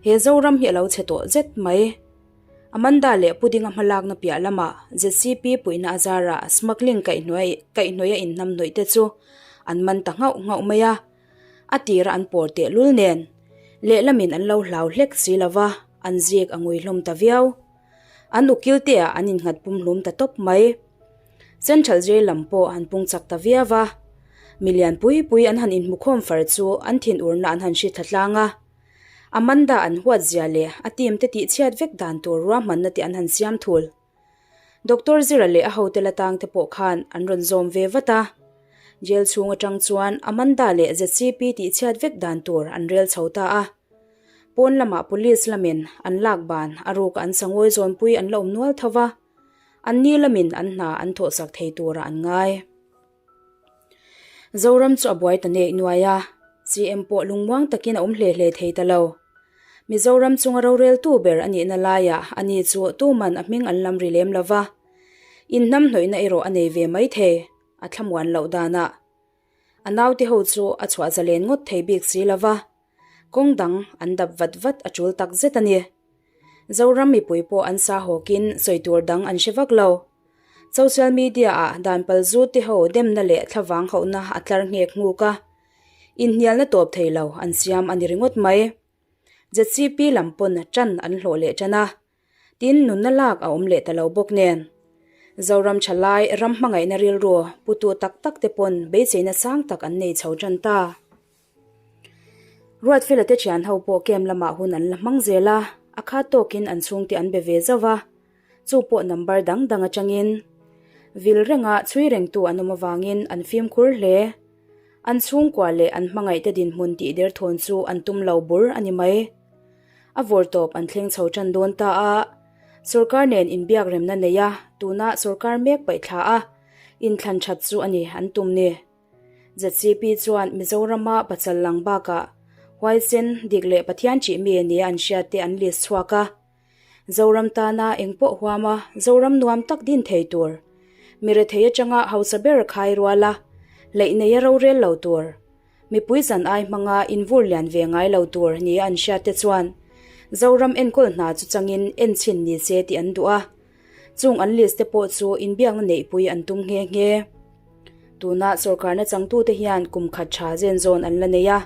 He Zoram hi a lo chhe tawh zet mai. Amanda leh Pudinga hmalakna piah lamah ZCP puihna azarah smuggling kaihhnuai kaihhnawih a inhnamhnawih te chu an man ta nghauh nghauh mai a. A tira an pawr tehlul nen lehlamin an lo hlau hlek si lova, an zik a ngui hlawm ta viau. An ukil te ah an innghat pumhlum ta tawp mai. Central Jail lam pawh an pung chak ta viau a. Milian pui pui an han inhmukhawm far chu an thinurna an han hri thla tlang a. Amanda an huat zia leh a team te tih chhiat vek dan tur ruahmanna te an han siam thul. Doctor Zira leh a hote la tang te pawh khan an rawn zawm ve vat a. Jail chhung atang chuan Amanda leh ZCP tih chhiat vek dan tur an rel chho ta a. Pawn lamah police lamin an lak ban a ruk an sangawi zawnpui an la awm nual tho va, an ni lamin an hna an thawhsak thei turah an ngai. Zoram chu a buai ta neih nuai a, CM pawh lungmuang takin a awm hle hle thei ta lo. Mizoram chunga roreltu ber a nihna laiah ani chu tuman a hming an lam ri lem lo va, inhnamhnawihna erawh a nei ve mai thei, a thlamuan loh danah. A naute ho chu a chhuah zalen ngawt thei bik si lo va, kawng dang an dap vat vat a tul tak zet a ni. Zoram mipui pawh an sa hawkin sawi tur dang an hre vak lo. Social media ah dan pal zu te ho demna leh thlavang hauhna a tlar nghek nghuk a, inhnialna tawp thei lo an siam a ni ringawt mai. ZCP lam pawn tan an hlawh leh tan a, tin nunna lak a awm leh ta lo bawk nen. Zoram thalai ram hmangaihna rilru putu tak tak te pawn beiseina sang tak an nei chho tan ta. Ruatfela te thian ho pawh camp lamah hun an la hmang zel a. A khat tawkin an chhungte an be ve zauh a, chu pawh number dang dang atangin. Vil renga chhui rengtu an awm avangin an fimkhur hle. An chhungkua leh an hmangaihte dinhmun tih derthawn chu an tum lo bur a ni mai. A vawrtawp an thleng chho tan dawn ta a, sorkar nen inbiak remna nei a, tuna sorkar mek paihthla a, inthlan that chu a ni an tum ni. ZCP chuan Mizorama pachal lang bakah huaisen, dik leh Pathian ṭih mi nia an hriat te an list chhuak a. Zoram tana eng pawh huama Zoram nuam tak din thei tur, mi rethei atanga hausa ber khai ruala hleih neia rorel lo tur, mipui zan ai hmanga invur lian ve ngai lo tur nia an hriat te chuan Zoram enkawl hna chu changin enchhin ni se tih an duh a. Chung an list te pawh chu inbiakna neihpui an tum nghe nghe. Tuna sorkarna changtute hian kum khat tha zen zawn an la nei a,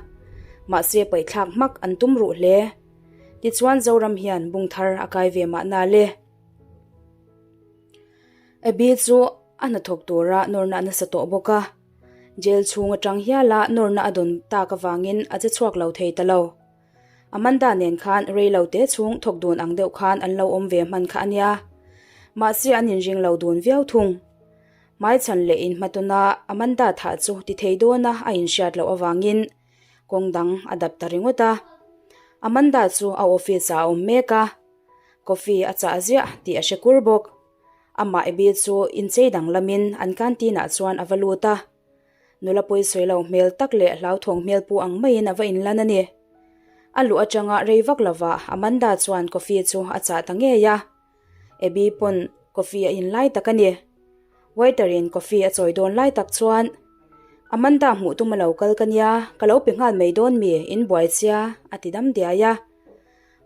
mahse paihthlak hmak an tum ruh hle. Tichuan Zoram hian bung thar a kai ve mahna le. Abby chu a hnathawk tura nawrna a nasa tawh bawk a, jail chhung atang hiala nawrna a dawn tak avangin a che chhuak lo thei ta lo. Amanda nen khan rei lo te chhung thawk dun ang deuh khan an lo awm ve hman kha a nia. Mahse an inring lo dun viau thung. Hmaichhan leh inhmatawna Amanda thah chu ti thei dawna a inhriat loh avangin kawng dang a dap ta ringawt a. Amanda chu a office ah a awm mek a, coffee a chah ziah tih a hre kur bawk. Amah Abby chu inchei danglamin an canteen ah chuan a va lut a. Nula pawi sawi lo hmel tak leh hlauthawng hmel pu ang maiin a va inlan a ni. A luh atanga rei vak lovah Amanda chuan coffee chu a chah ta ngei a. Abby pawn coffee a in lai tak a ni. Waiter in coffee a chawi dawn lai tak chuan Amanda hmuh tum a lo kal ka nia, ka lo pe nghal mai dawn mi, in buai chia a ti dam diai a.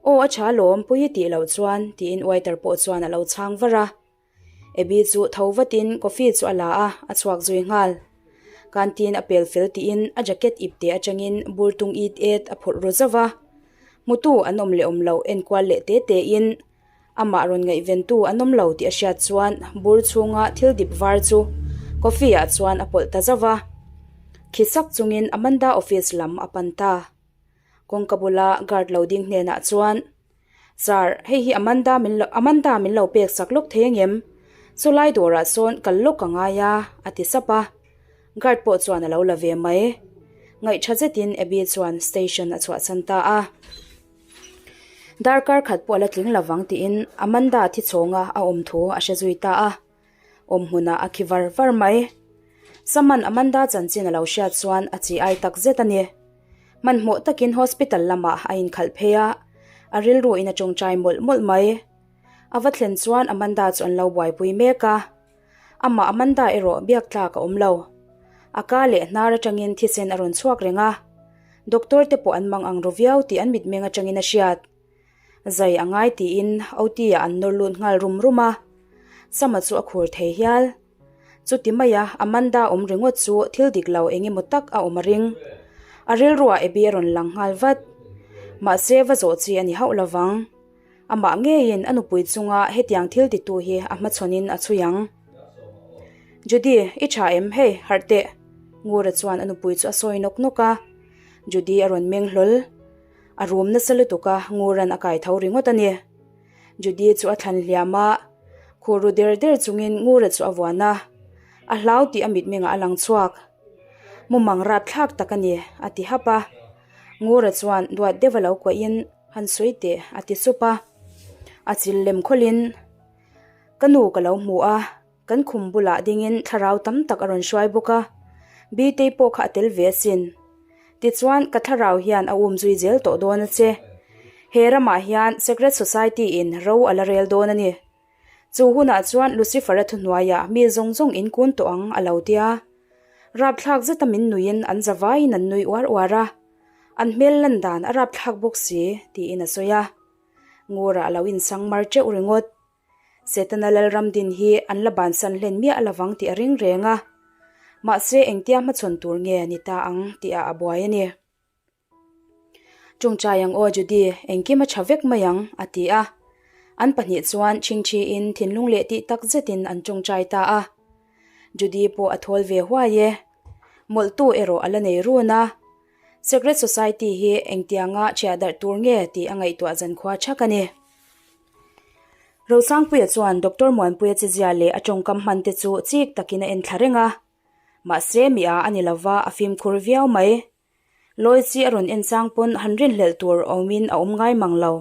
Aw a tha lawm, pui i tih loh chuan tiin waiter pawh chuan a lo chhang var a. Abby chu tho vatin coffee chu a la a, a chhuak zui nghal. Canteen a pel fel tiin a jacket ip te atangin bur tung it et a phawrh ru zauh va. Hmutu an awm leh awm loh enkual leh te te in amah rawn ngaihventu an awm lo tih a hriat chuan bur chhunga thil dip var chu coffee ah chuan a pawlh ta zauh va. Khi sak chungin Amanda office lam a pan ta. Kawngka bula guard lo ding hnenah chuan. Sir, hei hi Amanda min lo Amanda min lo pek sak lawk thei angem? Saw lai dawrah sawn kal lawk ka ngai a, a ti sap a. Guard pawh chuan a lo la ve mai. Ngaihṭha zetin Abby chuan station a chhuahsan ta a. Darkar khat pawh a la tling lovang tiin Amanda thi chhawnga a awm thu a hre zui ta a. Awm hmunah a khi var var mai. Saman Amanda chanchin a lo hriat chuan a chi ai tak zet a ni. Hmanhmawh takin hospital lamah a inkhalh phei a, a rilruin a tawngtai mawlh mawlh mai. A va thlen chuan Amanda chu an lo buaipui mek a. Amah Amanda erawh biak tlak a awm lo. A ka leh hnar atangin thisen a rawn chhuak reng a. Doctor te pawh an mang ang ru viau tih an mitmeng atangin a hriat. Zai a ngai tiin OT ah an nawr lut nghal rum rum a, Sama chu a khur thei hial. Chuti maia Amanda awm ringawt chu thil dik lo eng emaw tak a awm a ring. A rilruah Abby a rawn lang nghal vat. Mahse va zawh chi a ni hauh lovang. Amah ngeiin a nupui chunga hetiang thil titu hi a hmachhawnin a chhui ang. Judy, i tha em hei, harh teh. Ngura chuan a nupui chu a sawi nawk nawk a. Judy a rawn meng hlawl. A rum nasa lutuk a, Nguran a kai tho ringawt a ni. Judy chu a thlan hliam a, khur ru der der chungin Ngura chu a vuan a, a hlau tih a mitmengah a lang chhuak. Mumang rapthlak tak a ni, a ti hap a. Ngura chuan duat deuh a lo kuahin, Han sawi teh, a ti sup a. A chil lem khawlhin, Ka nu ka lo hmu a, Kan khum bulah dingin thlarau tam tak a rawn hruai bawk a, Bitei pawh kha a tel ve asin. Tichuan, ka thlarau hian a um zui zel tawh dawn a che. He ramah hian Secret Society in ro a la rel dawn a ni. Chu hunah chuan Lucifer-a thuhnuaiah mi zawng zawng in kun tawh ang a lo tia. Rapthlak zeta min nuiin an zavaiin an nui uar uar a, an hmel lan dan a rapthlak bawk si, tiin a sawi a. Ngurah a lo insang mar teuh ringawt. Setana Lalram din hi an la bansan hlen miah lovang tih a ring reng a, mahse engtia hmachhawn tur nge ni ta ang tihah a buai a ni. Tawngtai ang aw Judy, engkim a tha vek mai ang, a ti a. An pahnih chuan chhingchhiin thinlung leh tih tak zetin an tawngtai ta a. Judy pawh a thawl ve huai e. Mawlhtu erawh a la nei run a. Secret Society hi engtianga chhiah darh tur nge tih a ngaihtuah zankhua thak a ni. Rosangpuia chuan Doctor Muanpuia chezia leh a tawngkam hman te chu chik takin a en thla reng a. Mahse mi a a ni lova a fimkhur viau mai. Loicy a rawn en chang pawn han rinhlelh tur awmin a awm ngai mang lo.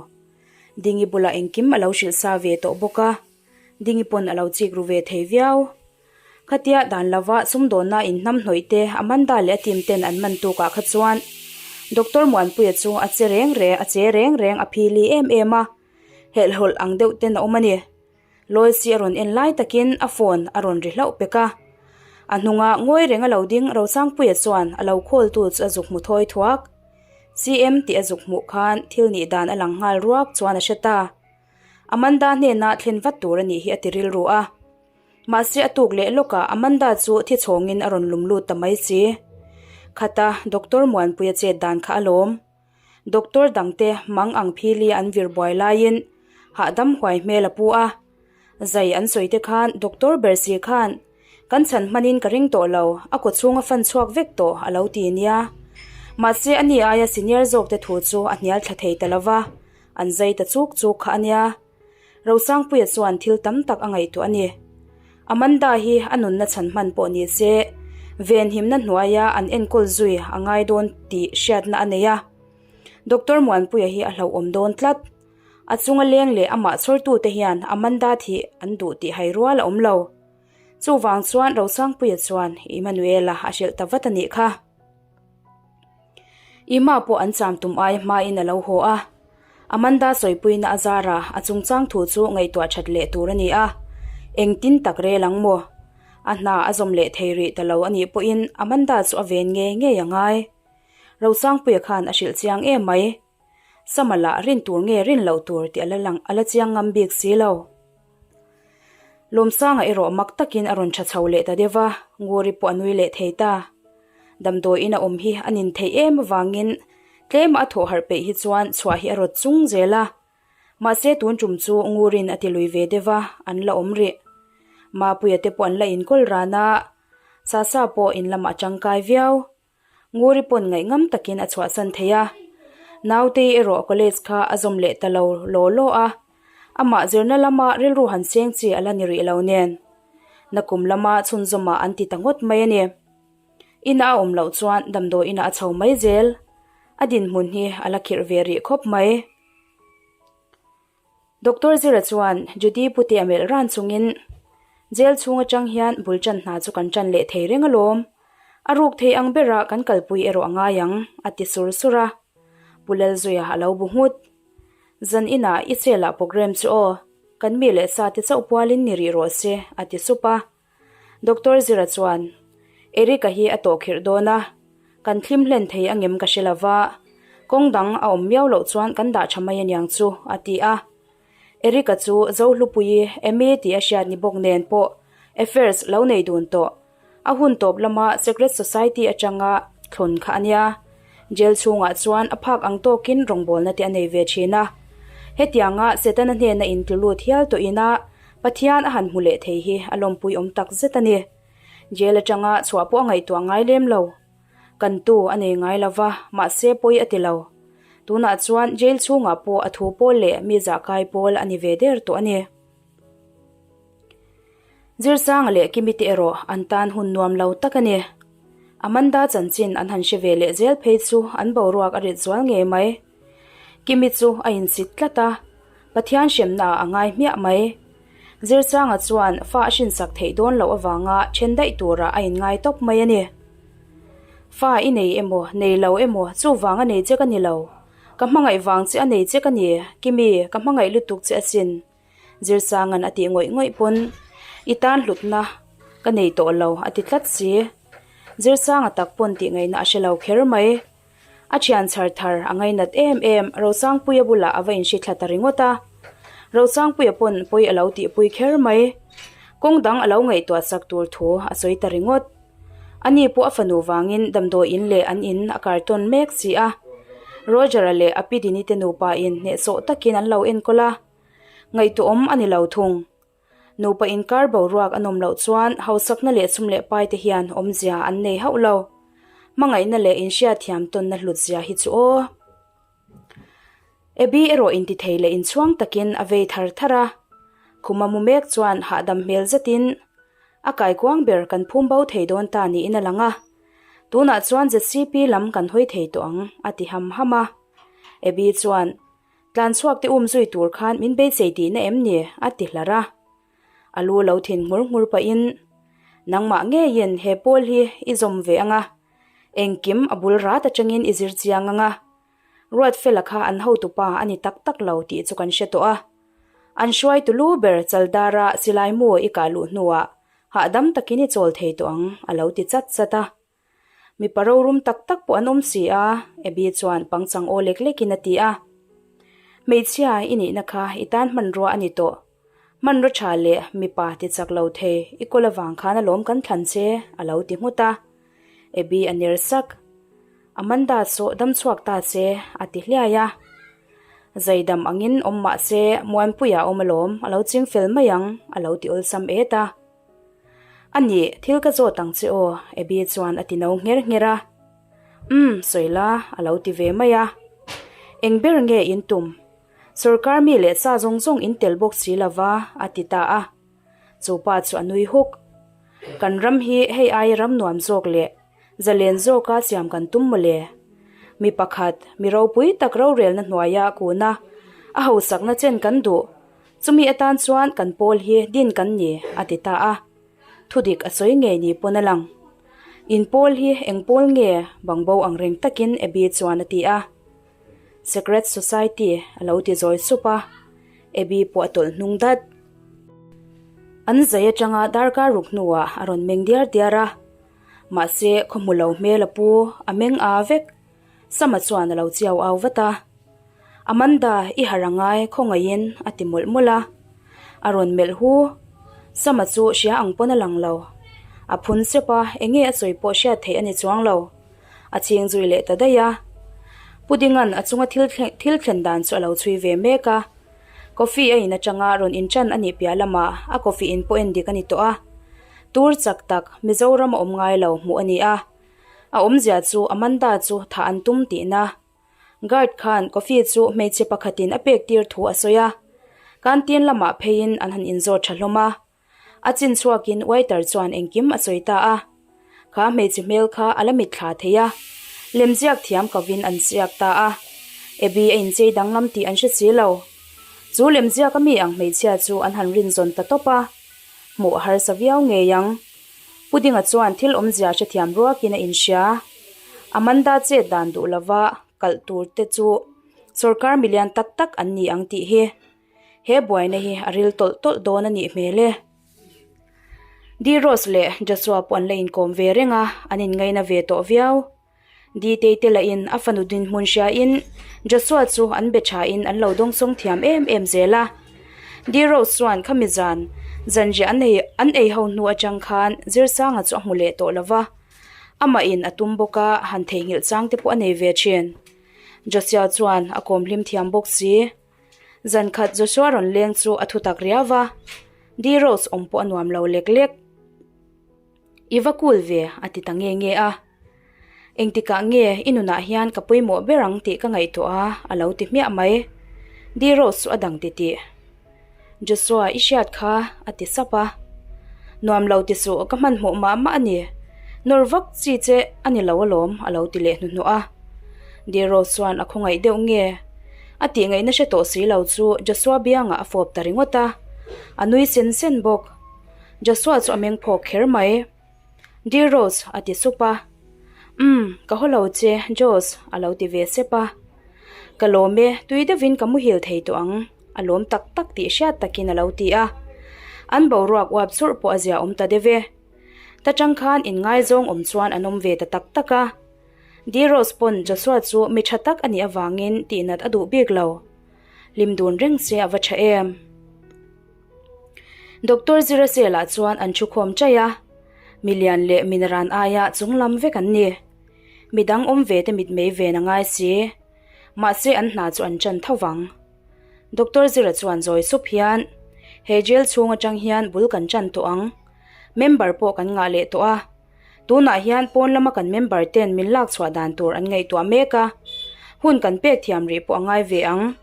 Dingi bulah engkim a lo hrilh sa ve tawh bawk a, Dingi pawn a lo chik ru ve thei viau. Khatia dan lova sumdawnna inhnam hnawih te Amanda leh a team ten an man tukah kha chuan Doctor Muanpuia chu a che reng reng a che reng reng a phili em em a, helhhawlh ang deuh ten a awm a ni. Loicy a rawn en lai takin a phone a rawn ri hlauh pek a. A hnunga ngawi reng a lo ding Rosangpuia chuan a lo call tu chu a zuk hmu thawi thuak. CM tih a zuk hmuh khan thil nih dan a lang nghal ruak chuan a hre ta. Amanda hnena thlen vat tur a nih hi a ti rilru a. Mahse a tuk leh lawkah Amanda chu thi chhawngin a rawn lum lut ta mai si. Khata Doctor Muanpuia chet dan kha a lawm. Doctor dangte mang ang phili an vir buai laiin hahdam huai hmel a pu a. Zai an sawi te khan Doctor ber si khan kan chhan hmanin ka ring tawh lo, a kaw chhung a fan chhuak vek tawh a lo ti nia. Mahse ani aia senior zawk te thu chu a hnial thla thei ta lo va, an zai ta chuk chuk kha a nia. Rosangpuia chuan thil tam tak a ngaihtuah a ni. Amanda hi a nunna chhan hman pawh ni se, venhimna hnuaia an enkawl zui a ngai dawn tih hriatna a nei a. Doctor Muanpuia hi a hlauhawm dawn tlat. A chunga leng leh amah chhawrtute hian Amanda thih an duh tih hai rual a awm lo. Chuvang chuan Rosangpuia chuan Emmanuela a hrilh ta vat a nih kha. Ima pawh an cham tum ai hmain a lo haw a. Amanda sawipuina a zar a, a chungchang thu chu ngaihtuah that leh tur a ni a. Engtin tak rel ang maw? A hna a zawm leh thei rih ta lo a nih pawhin Amanda chu a ven ngei ngei a ngai. Rosangpuia khan a hrilh chiang em mai. Sama lah rin tur nge rin loh tur tih a la lang a la chiang ngam bik si lo. Lawmsanga erawh mak takin a rawn tha chho leh ta deuh va, Nguri pawh a nui leh thei ta. Damdawiin a awm hi a nin theih em avangin tlema a thawh harh peih hi chuan chhuah hi a rawt chung zel a. Mahse tun tum chu Ngurin a ti lui ve deuh va, an la awm rih. Mapuia te pawh an la inkawl ran a, Sasa pawh in lamah a tangkai viau. Nguri pawn ngaihngam takin a chhuahsan thei a, Nautei erawh college kha a zawm leh ta lo law law a, amah zirna lama rilru han seng chi a la ni rih lo nen. Nakum lama chhunzawmah an ti ta ngawt mai a ni. Ina a awm loh chuan damdawi inah a chho mai zel. A dinhmun hi a la khirh ve rih khawp mai. Doctor Zira chuan Judy pute a melh ran chungin, Jail chhung atang hian bul tan hna chu kan tan leh thei reng alawm. A ruk thei ang bera kan kalpui erawh a ngai ang, a ti sur sur a. Pu Lalzuia a lo bu nghut. Zan inah i cell-ah programme chu aw, kan mi leh sa te chauh pualin ni rih rawh se, a ti sup a. Doctor Zira chuan, Eric-a hi a tawh khirh dawn a, kan thlim hlen thei a ngem ka hre lo va, kawng dang a awm miau loh chuan kan dah tha mai aniang chu, a ti a. Eric-a chu Zohlupuii Amy tih a hriat ni bawk nen pawh affairs lo nei dun tawh. A hun tawp lama Secret Society atanga thlawn kha a nia. Jail chhungah chuan a phak ang tawkin rawngbawlna te a nei ve thin a. Hetianga Setana hnena intlu lut hial tawhin a Pathian a han hmu leh thei hi a lawmpui awm tak zet a ni. Jail atanga chhuah pawh a ngaihtuah ngai lem lo. Kan tu a nei ngai lo va, mahse pawi a ti lo. Tunah chuan jail chhungah pawh a thu pawl leh mi zahkai pawl a ni ve der tawh a ni. Zirsanga leh Kimi te erawh an tan hun nuam lo tak a ni. Amanda chanchin an han hre ve leh zel phei chu an boruak a rit zual ngei mai. Kimi chu a insit tlat a, Pathian hremna ah a ngai hmiah mai. Zirsanga chuan fa a hrinsak theih dawn loh avanga then daih turah a inngai tawp mai a ni. Fa i nei emaw, nei lo emaw, chuvang a nei che ka ni lo. Ka hmangaih vang che a nei che ka ni, Kimi, ka hmangaih lutuk che asin. Zirsanga'n a tih ngawih ngawih pawn i tan hlutna ka nei tawh lo a ti tlat si. Zirsanga tak pawn tih ngaihna a hre lo kher mai. A thian chhar thar a ngainat em em Rosangpuia bulah a va inhri thla ta ringawt a. Rosangpuia pawn pawi a lo tihpui kher mai. Kawng dang a lo ngaihtuah sak tur thu a sawi ta ringawt. Ani pawh a fanu vangin damdawi in leh an in a kartawn mek si a. Roger-a leh a pi Dini te nupa in hnehsawh takin an lo enkawl a. Ngaihtuahawm a ni lo thung. Nupa inkar boruak a nawm loh chuan hausakna leh sum leh pai te hian awmzia an nei hauh lo. Hmangaihna leh inhriatthiam tawnna hlut zia hi chu aw. Abby erawh intithei leh inchhuang takin a vei thar thar a. Khuma mu mek chuan hahdam hmel zetin a kaikuang ber kan phum bo thei dawn ta niin a lang a. Tunah chuan ZCP lam kan hawi thei tawh ang a ti ham ham a. Abby chuan, Tlanchhuak te um zui tur khan min beisei tihna em ni? a ti hlar a. A lu lo thin nghur nghur pahin, Nangmah ngeiin he pawl hi i zawm ve ang a, engkim a bul rat atangin i zir chiang ang a, Ruatfela kha an hotupa a ni tak tak lo tih chu kan hre tawh a. An hruaitu lu ber Chaldara silai mu i kah luh hnuah hahdam takin i chawl thei tawh ang, a lo ti chat chat a. Mipa rorum tak tak pawh an awm si a, Abby chuan pangchang aw lek lekin a ti a. Hmeichhia i nihna kha i tan hmanrua a ni tawh. Hmanraw tha leh mipa ti chak lo thei i kawl avang khan alawm kan thlan che, a lo ti nghut a. Abby a ner sak. Amanda saw dam chhuak ta che, a ti hliai a. Zaidam angin awm mah se Muanpuia awm alawm a lo ching fel mai ang, a lo ti awlsam et a. A nih, thil ka zawt ang che aw, Abby chuan a ti no ngher ngher a. Umm, sawi la, a lo ti ve mai a. Eng ber nge in tum? Sorkar mi leh sa zawng zawng in tel bawk si lo va, a ti ta a. Chu pa chu a nui huk. Kan ram hi hei aia ram nuam zawk leh zalen zawka siam kan tum mawle. Mi pakhat, mi ropui tak rorelna hnuaia kuna a hausakna chen kan duh. Chumi atan chuan kan pawl hi din kan ni, a ti ta a. Thudik a sawi ngei ni pawn a lang. In pawl hi eng pawl nge? Bangbo ang reng takin Abby chuan a ti a. Secret Society a lo ti zawi sup a, Abby pawh a tawlh hnung dat. An zai atanga darkar ruk hnuah a rawn meng diar diar a. Mahse, khaw hmu lo hmel a pu, a meng aa vek. Sama chuan a lo chiau au vat a. Amanda, i harh a ngai, khawngaihin, a ti mawlh mawlh a. A rawn melh hu. Sama chu hria ang pawn a lang lo. A phun sep a, eng nge a sawi pawh hriat theih a ni chuang lo. A chhing zui leh ta daih a. Pudinga'n a chunga thil thil thlen dan chu a lo chhui ve mek a. Coffee a in atanga rawn inṭan a nih piah lamah a coffee in pawh en dik a ni tawh a. Tur chak tak Mizoram a awm ngai lo hmuh a ni a. A awmzia chu Amanda chu thah an tum tihna. Guard khan coffee chu hmeichhe pakhatin a pek tir thu a sawi a. Canteen lamah pheiin an han inzawt tha hlawm a. A chin chhuakin waiter chuan engkim a sawi ta a. Kha hmeichhe hmel kha a la mitthla thei a. Lemziak thiam kovin an ziak ta a. Abby a inchei danglam tih an hre si lo. Chu lemziak ami ang hmeichhia chu an han rinzawn ta tawp a. Hmuh a harsa viau ngei ang. Pu Dinga chuan thil awmzia hrethiam ruakin a inhria. Amanda chet dan duh lova kalh tur te chu sorkar milian tak tak an ni ang tih hi he buaina hi a ril tawlh tawlh dawn a nih hmel e. D-Rose leh Joshua pawh an la inkawm ve reng a, an inngaina ve tawh viau. Ditei te lahin a fanu dinhmun hriain Joshua chu an be thain an lo dawngsawng thiam em em zel a. D-Rose chuan khami zan zanriah an ei an ei ho hnu atang khan Zirsanga chu a hmu leh tawh lo va. Amahin a tum bawk a, han theihnghilh chang te pawh a nei ve thin. Joshua chuan a kawm hlim thiam bawk si. Zan khat Joshua rawn leng chu a thutak riau va, D-Rose awm pawh a nuam lo lek lek. I va kul ve, a ti ta nge nge a. Engtikah nge i nunah hian ka pawimawh ber ang tih ka ngaihtuah a, a lo ti hmiah mai. D-Rose chu a dang titih. Joshua, i hriat kha, a ti sap a. Nuam lo ti suh, ka hmanhmawh mah mah a ni. Nawr vak chi che a ni lo alawm, a lo ti leh hnuhnawh a. D-Rose chuan a khawngaih deuh nge? A tihngaihna hre tawh si lo chu Joshua biangah a fawp ta ringawt a. A nui sen sen bawk. Joshua chu a meng phawk kher mai. Dear Rose, a ti sup a. Umm, ka haw lo che, Josh, a lo ti ve sep a. Ka lawm e, tui deuhin ka muhil thei tawh ang, a lawm tak tak tih hriat takin a lo ti a. An boruak uap churh pawh a zia awm ta deuh e. Ta tang khan inngaizawng awm chuan an awm ve ta tak tak a. Dear Rose pawn Joshua chu mi tha tak a nih avangin tihnat a duh bik lo. Hlim dun reng se a va tha em. Doctor Zirasela chuan an thu khawm chaih a, milian leh minaran aia chunglam vek an ni. Midang awm ve te mitmei ven a ngai si. Mahse an hna chu an chan tho vang. Doctor Zira chuan zawi sup hian, He jail chhung atang hian bul kan chan tawh ang. Member pawh kan ngah leh tawh a. Tunah hian pawn lama kan member ten min lak chhuah dan tur an ngaihtuah mek a, hun kan pek thiam rih pawh a ngai ve ang.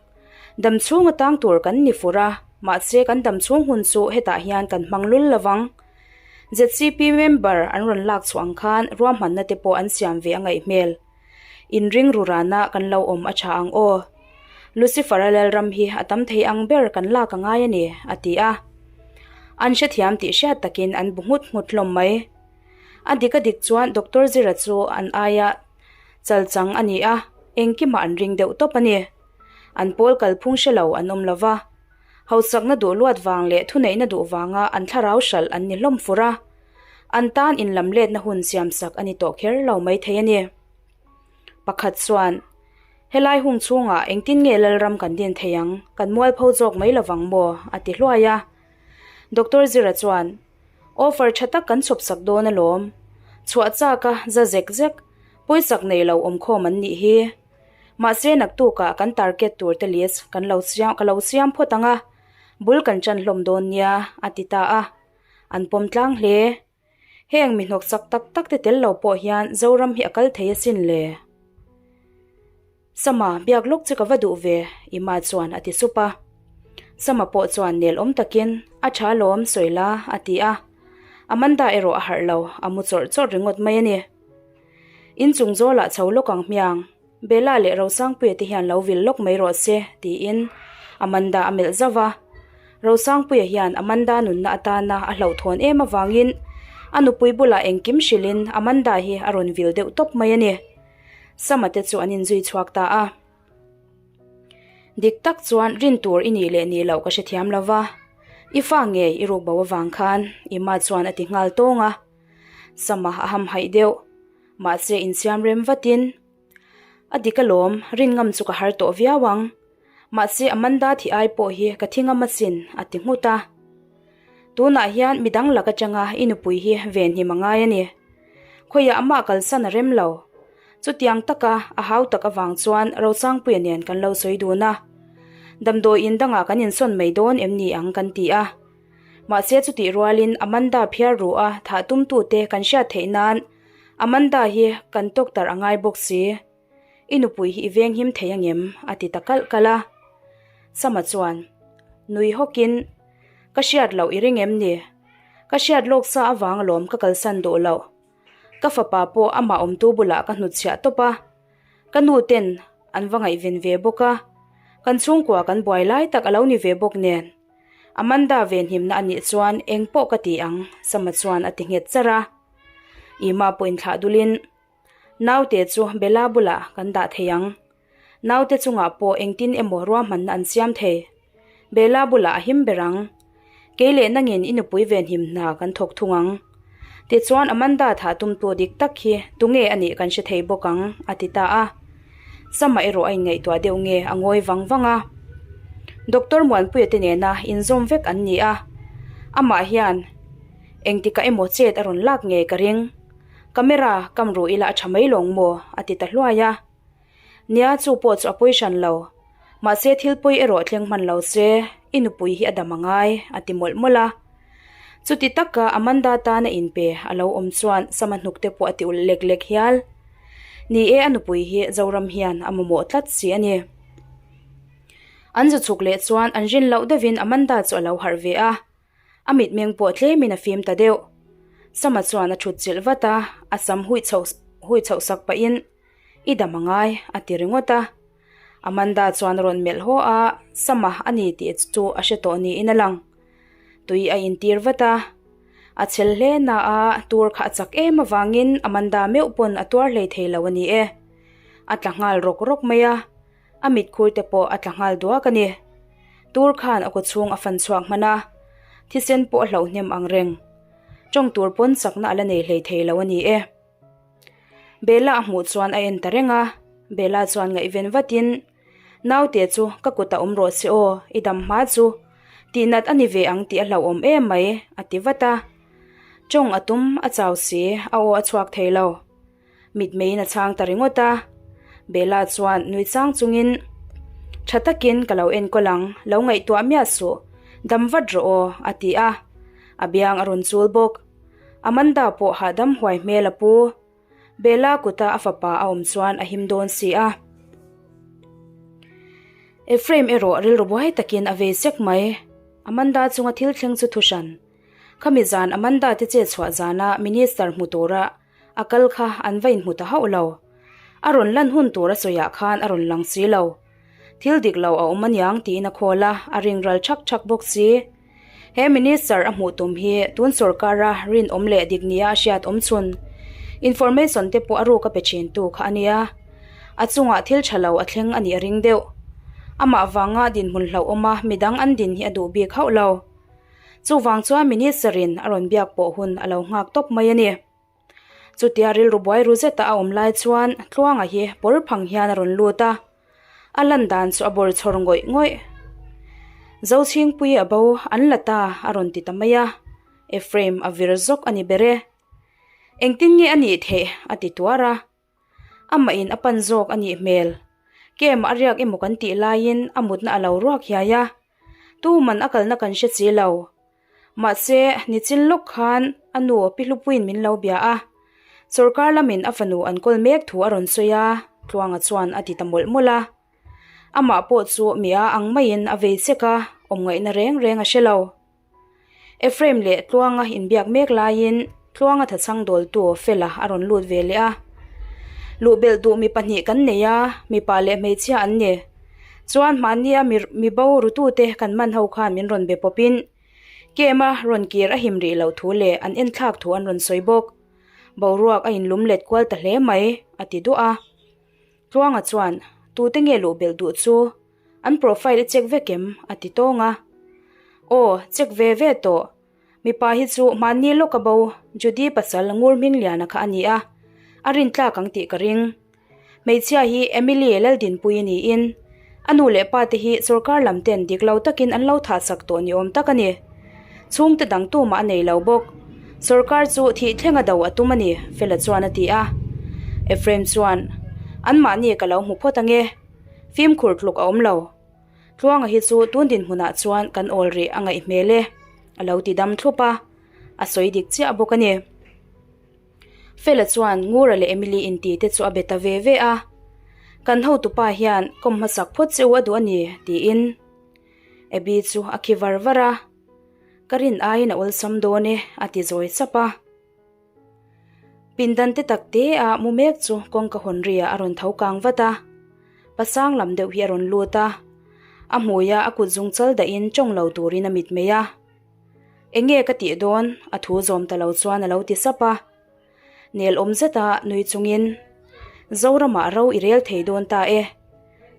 Dam chhung atang tur kan ni fur a, mahse kan dam chhung hun chu hetah hian kan hmang lul lo vang. ZCP member an rawn lak chhuah ang khan ruahmanna te pawh an siam ve a ngaih hmel. Inring ru rana kan lo awm a tha ang aw. Lucifer-a Lalram hi a tam thei ang ber kan lak a ngai a ni, a ti a. An hrethiam tih hriat takin an bu nghut nghut hlawm mai. A dik a dik chuan Doctor Zira chu an aia chal chang a ni a, engkimah an ring deuh tawp a ni. An pawl kalphung hre lo an awm lo va. Hausakna duh luat vang leh thuneihna duh vanga an thlarau hralh an ni hlawm fur a. An tan inlamletna hun siamsak a ni tawh kher lo maithei a ni. Pakhat chuan, Helai hung chhungah engtin nge Lalram kan din thei ang, kan mualpho zawk mai lovang maw? a ti hluai a. Doctor Zira chuan, Offer tha tak kan chhawpsak dawn alawm. Chhuah chak a, za zek zek, pawisak nei lo awmkhawm an nih hi. Mahse naktukah kan target tur te list kan lo siam ka lo siam phawt ang a, bul kan ṭan hlawm dawn nia, a ti ta a. An pawm tlang hle. Heng mi hnawksak tak tak te tel lo pawh hian Zoram hi a kal thei asin le. Sama, biak lawk chu ka va duh ve, Ima chuan a ti sup a. Sama pawh chuan nel awm takin, A tha lawm, sawi la, a ti a. Amanda erawh a harh lo, a mu chawrh chawrh ringawt mai a ni. Inchung zawlah chho lawk ang hmiang. Bella leh Rosangpuia te hian lo vil lawk mai rawh se, tiin Amanda a melh zauh a. Rosangpuia hian Amanda nunna atana a hlauhthawn em avangin a nupui bulah engkim hrilhin Amanda hi a rawn vil deuh tawp mai a ni. Sama te chu an inzui chhuak ta a. Dik tak chuan rin tur i nih leh nih loh ka hrethiam lo va, i fa ngei i ruk bo avang khan Ima chuan a ti nghal tawng a. Sama a hamhaih deuh. Mahse insiam rem vatin, A dik alawm, rin ngam chu ka har tawh viau ang. Mahse Amanda thi ai pawh hi ka thi ngam asin, a ti nghut a. Tunah hian midang lak atanga i nupui hi venhim a ngai a ni. Khawiah amah kalsan a rem lo. Chutiang taka a hau tak avang chuan Rosangpuia nen kan lo sawi dun a. Damdawi in dangah kan insawn mai dawn em ni ang kan ti a. Mahse chutih rualin Amanda phiar ru a thah tumtute kan hriat theih nan Amanda hi kan tawktar a ngai bawk si. I nupui hi i venghim thei angem? a ti ta kalh kalh a. Sama chuan nui hawkin, Ka hriat loh i ring em ni? Ka hriat lawk sa avang alawm ka kalsan duh loh. Ka fapa pawh amah awmtu bulah ka hnutchhiah tawp a. Ka nu ten an va ngaihven ve bawk a. Kan chhungkua kan buai lai tak a lo ni ve bawk nen. Amanda venhimna a nih chuan eng pawh ka ti ang, Sama chuan a ti nghet charh a. Ima pawh inthlah dulin, Naute chu Bella bulah kan dah thei ang. Naute chungah pawh engtin emaw ruahmanna an siam thei. Bella bulah a him ber ang. Kei leh nangin i nupui venhim hna kan thawk thung ang. Tichuan Amanda thah tumtu dik tak hi tunge a nih kan hre thei bawk ang, a ti ta a. Sama erawh a inngaihtuah deuh nge a ngawi vang vang a. Doctor Muanpuia te nena inzawm vek an ni a, amah hian engtikah emaw chet a rawn lak ngei ka ring. Camera kam ru ila a tha mai lawng maw? a ti ta hluai a. Nia chu pawh chu a pawi hran lo. Mahse thil pawi erawh thleng hman lo se, i nupui hi a dam a ngai, a ti mawlh mawlh a. Chuti taka Amanda tana inpe a lo awm chuan Sama hnuk te pawh a ti ulh lek lek hial. Ni e a nupui hi Zoram hian a mamawh tlat si a ni. An zu chhuk leh chuan an rin loh deuhin Amanda chu a lo harh ve a. A mitmeng pawh tlemin a fim ta deuh. Sama chuan a thut chilh vat a, a sam hui chhoh hui chhoh sak pahin, I dam a ngai, a ti ringawt a. Amanda chuan a rawn melh haw a, Sama a ni tih chu a hre tawh niin a lang. Tui a intir vat a, a chhel hle na a, tur kha a chak em avangin Amanda meuh pawn a tuar hlei thei lo a ni e. A tla nghal rawk rawk mai a. A mitkhur te pawh a tla nghal duak a ni. Tur khan a kawchhung a fan chhuak hman a, thisen pawh a hlauh hnem ang reng. Tawng tur pawn chakna a la nei hlei thei lo a ni e. Bella a hmuh chuan a en ta reng a, Bella chuan ngaihven vatin, Naute chu ka kutah awm rawh se aw, i dam hma chu. Tihnat a ni ve ang tih a hlauhawm em mai, a ti vat a. Tawng a tum, a chau si, a aw a chhuak thei lo. Mitmeiin a chhang ta ringawt a, Bella chuan nui chang chungin, Tha takin ka lo enkawl ang, lo ngaihtuah miah suh, dam vat rawh aw, a ti a, a biang a rawn chul bawk. Amanda pawh hahdam huai hmel a pu. Bella kuta a fapa a awm chuan a him dawn si a. Ephraim erawh rilru buai takin a vei sek mai. Amanda chunga thil thleng chu thu hran. Khami zan Amanda te chet chhuah zana Minister hmu tura a kal kha an va inhmu ta hauh lo. A rawn lan hun tur a sawiah khan a rawn lang si lo. Thil dik lo a awm aniang tiin a khawl a, a ring ral thak thak bawk si. He Minister a hmuh tum hi tun sorkara rinawm leh dik nia a hriat awm chhun. Information te pawh a ruk a pe thin tu kha a nia. A chungah thil tha lo a thleng a nih a ring deuh. Amah vanga dinhmun hlauhawma midang an din hi a duh bik hauh lo. Chuvang chuan Minister in a rawn biak pawh hun a lo nghak tawp mai a ni. Chutia rilru buai ru zeta a awm lai chuan Tluanga hi pawr phang hian a rawn lut a, a lan dan chu a bawr chhawr ngawih ngawih. Zochhingpui a bo an la ta a rawn ti ta mai a, Ephraim a vir zawk a ni ber e. Engtin nge a nih theih a ti tuar a. Amah in a pan zawk a nih hmel. Kem a riak emaw kan tih laiin a mutna a lo ruak hiai a, tuman a kalna kan hre si lo. Mahse, nichin lawk khan a nu Pi Hlupuiin min lo bia a, sawrkar lamin a fanu an kawl mek thu a rawn sawi a, Tluanga chuan a ti ta mawlh mawlh a. Amah pawh chu mi a ang maiin a vei sek a, awmngaihna reng reng a hre lo. Ephraim leh Tluanga inbiak mek laiin Tluanga thachhang dawltu Fela a rawn lut ve leh a. Luhbelh duh mi pahnih kan nei a, mipa leh hmeichhia an ni. Chuan mahnia mi mi bo rutute kan man ho khan min rawn be pawpin Kema rawn kir a him rih loh thu leh an enthlak thu an rawn sawi bawk. Boruak a inlum let kual ta hle mai, a ti duah a. Tluanga chuan, Tute nge luhbelh duh chu? An profile i check vek em? a ti tawng a. Aw, check ve ve tawh. Mipa hi chu hmanni lawk a bo, Judy pasal ngur hming liana kha a ni a, a rintlak ang tih ka ring. Hmeichhia hi Emily Laldinpuii niin, a nu leh pa te hi sorkar lam ten dik lo takin an lo thahsak tawh ni awm tak a ni. Chhungte dang tumah a nei lo bawk. Sorkar chu thih thlenga do a tum a ni, Fela chuan a ti a. Ephraim chuan, Anmahni ka lo hmu phawt ange. Fimkhur tluk a awm lo. Tluanga hi chu tun dinhmunah chuan kan awl rih a ngaih hmel e, a lo ti dam thlup a, a sawi dik chiah bawk a ni. Fela chuan Ngura leh Emily inti te chu a be ta ve ve a, Kan hotupa hian kawm hmasak phawt che u a duh a ni, tiin Abby chu a khi var var a, Ka rin aiin a awlsam dawn e, a ti zawi sap a. Pindan te tak te a mu mek chu kawngka hawn ri ah a rawn tho kang vat a, pasang lam deuh hi a rawn lut a, a hmui a a kut zung chal dahin tawng lo turin a mit mai a. Eng nge ka tih dawn? a thu zawm ta lo chuan a lo ti sap a. Nel awm zeta nui chungin, Zoramah ro i rel thei dawn ta e,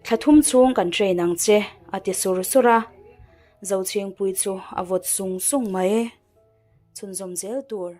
thla thum chhung kan train ang che, a ti sur sur a. Zochhingpui chu a vawt sung sung mai. Chhunzawm zel tur.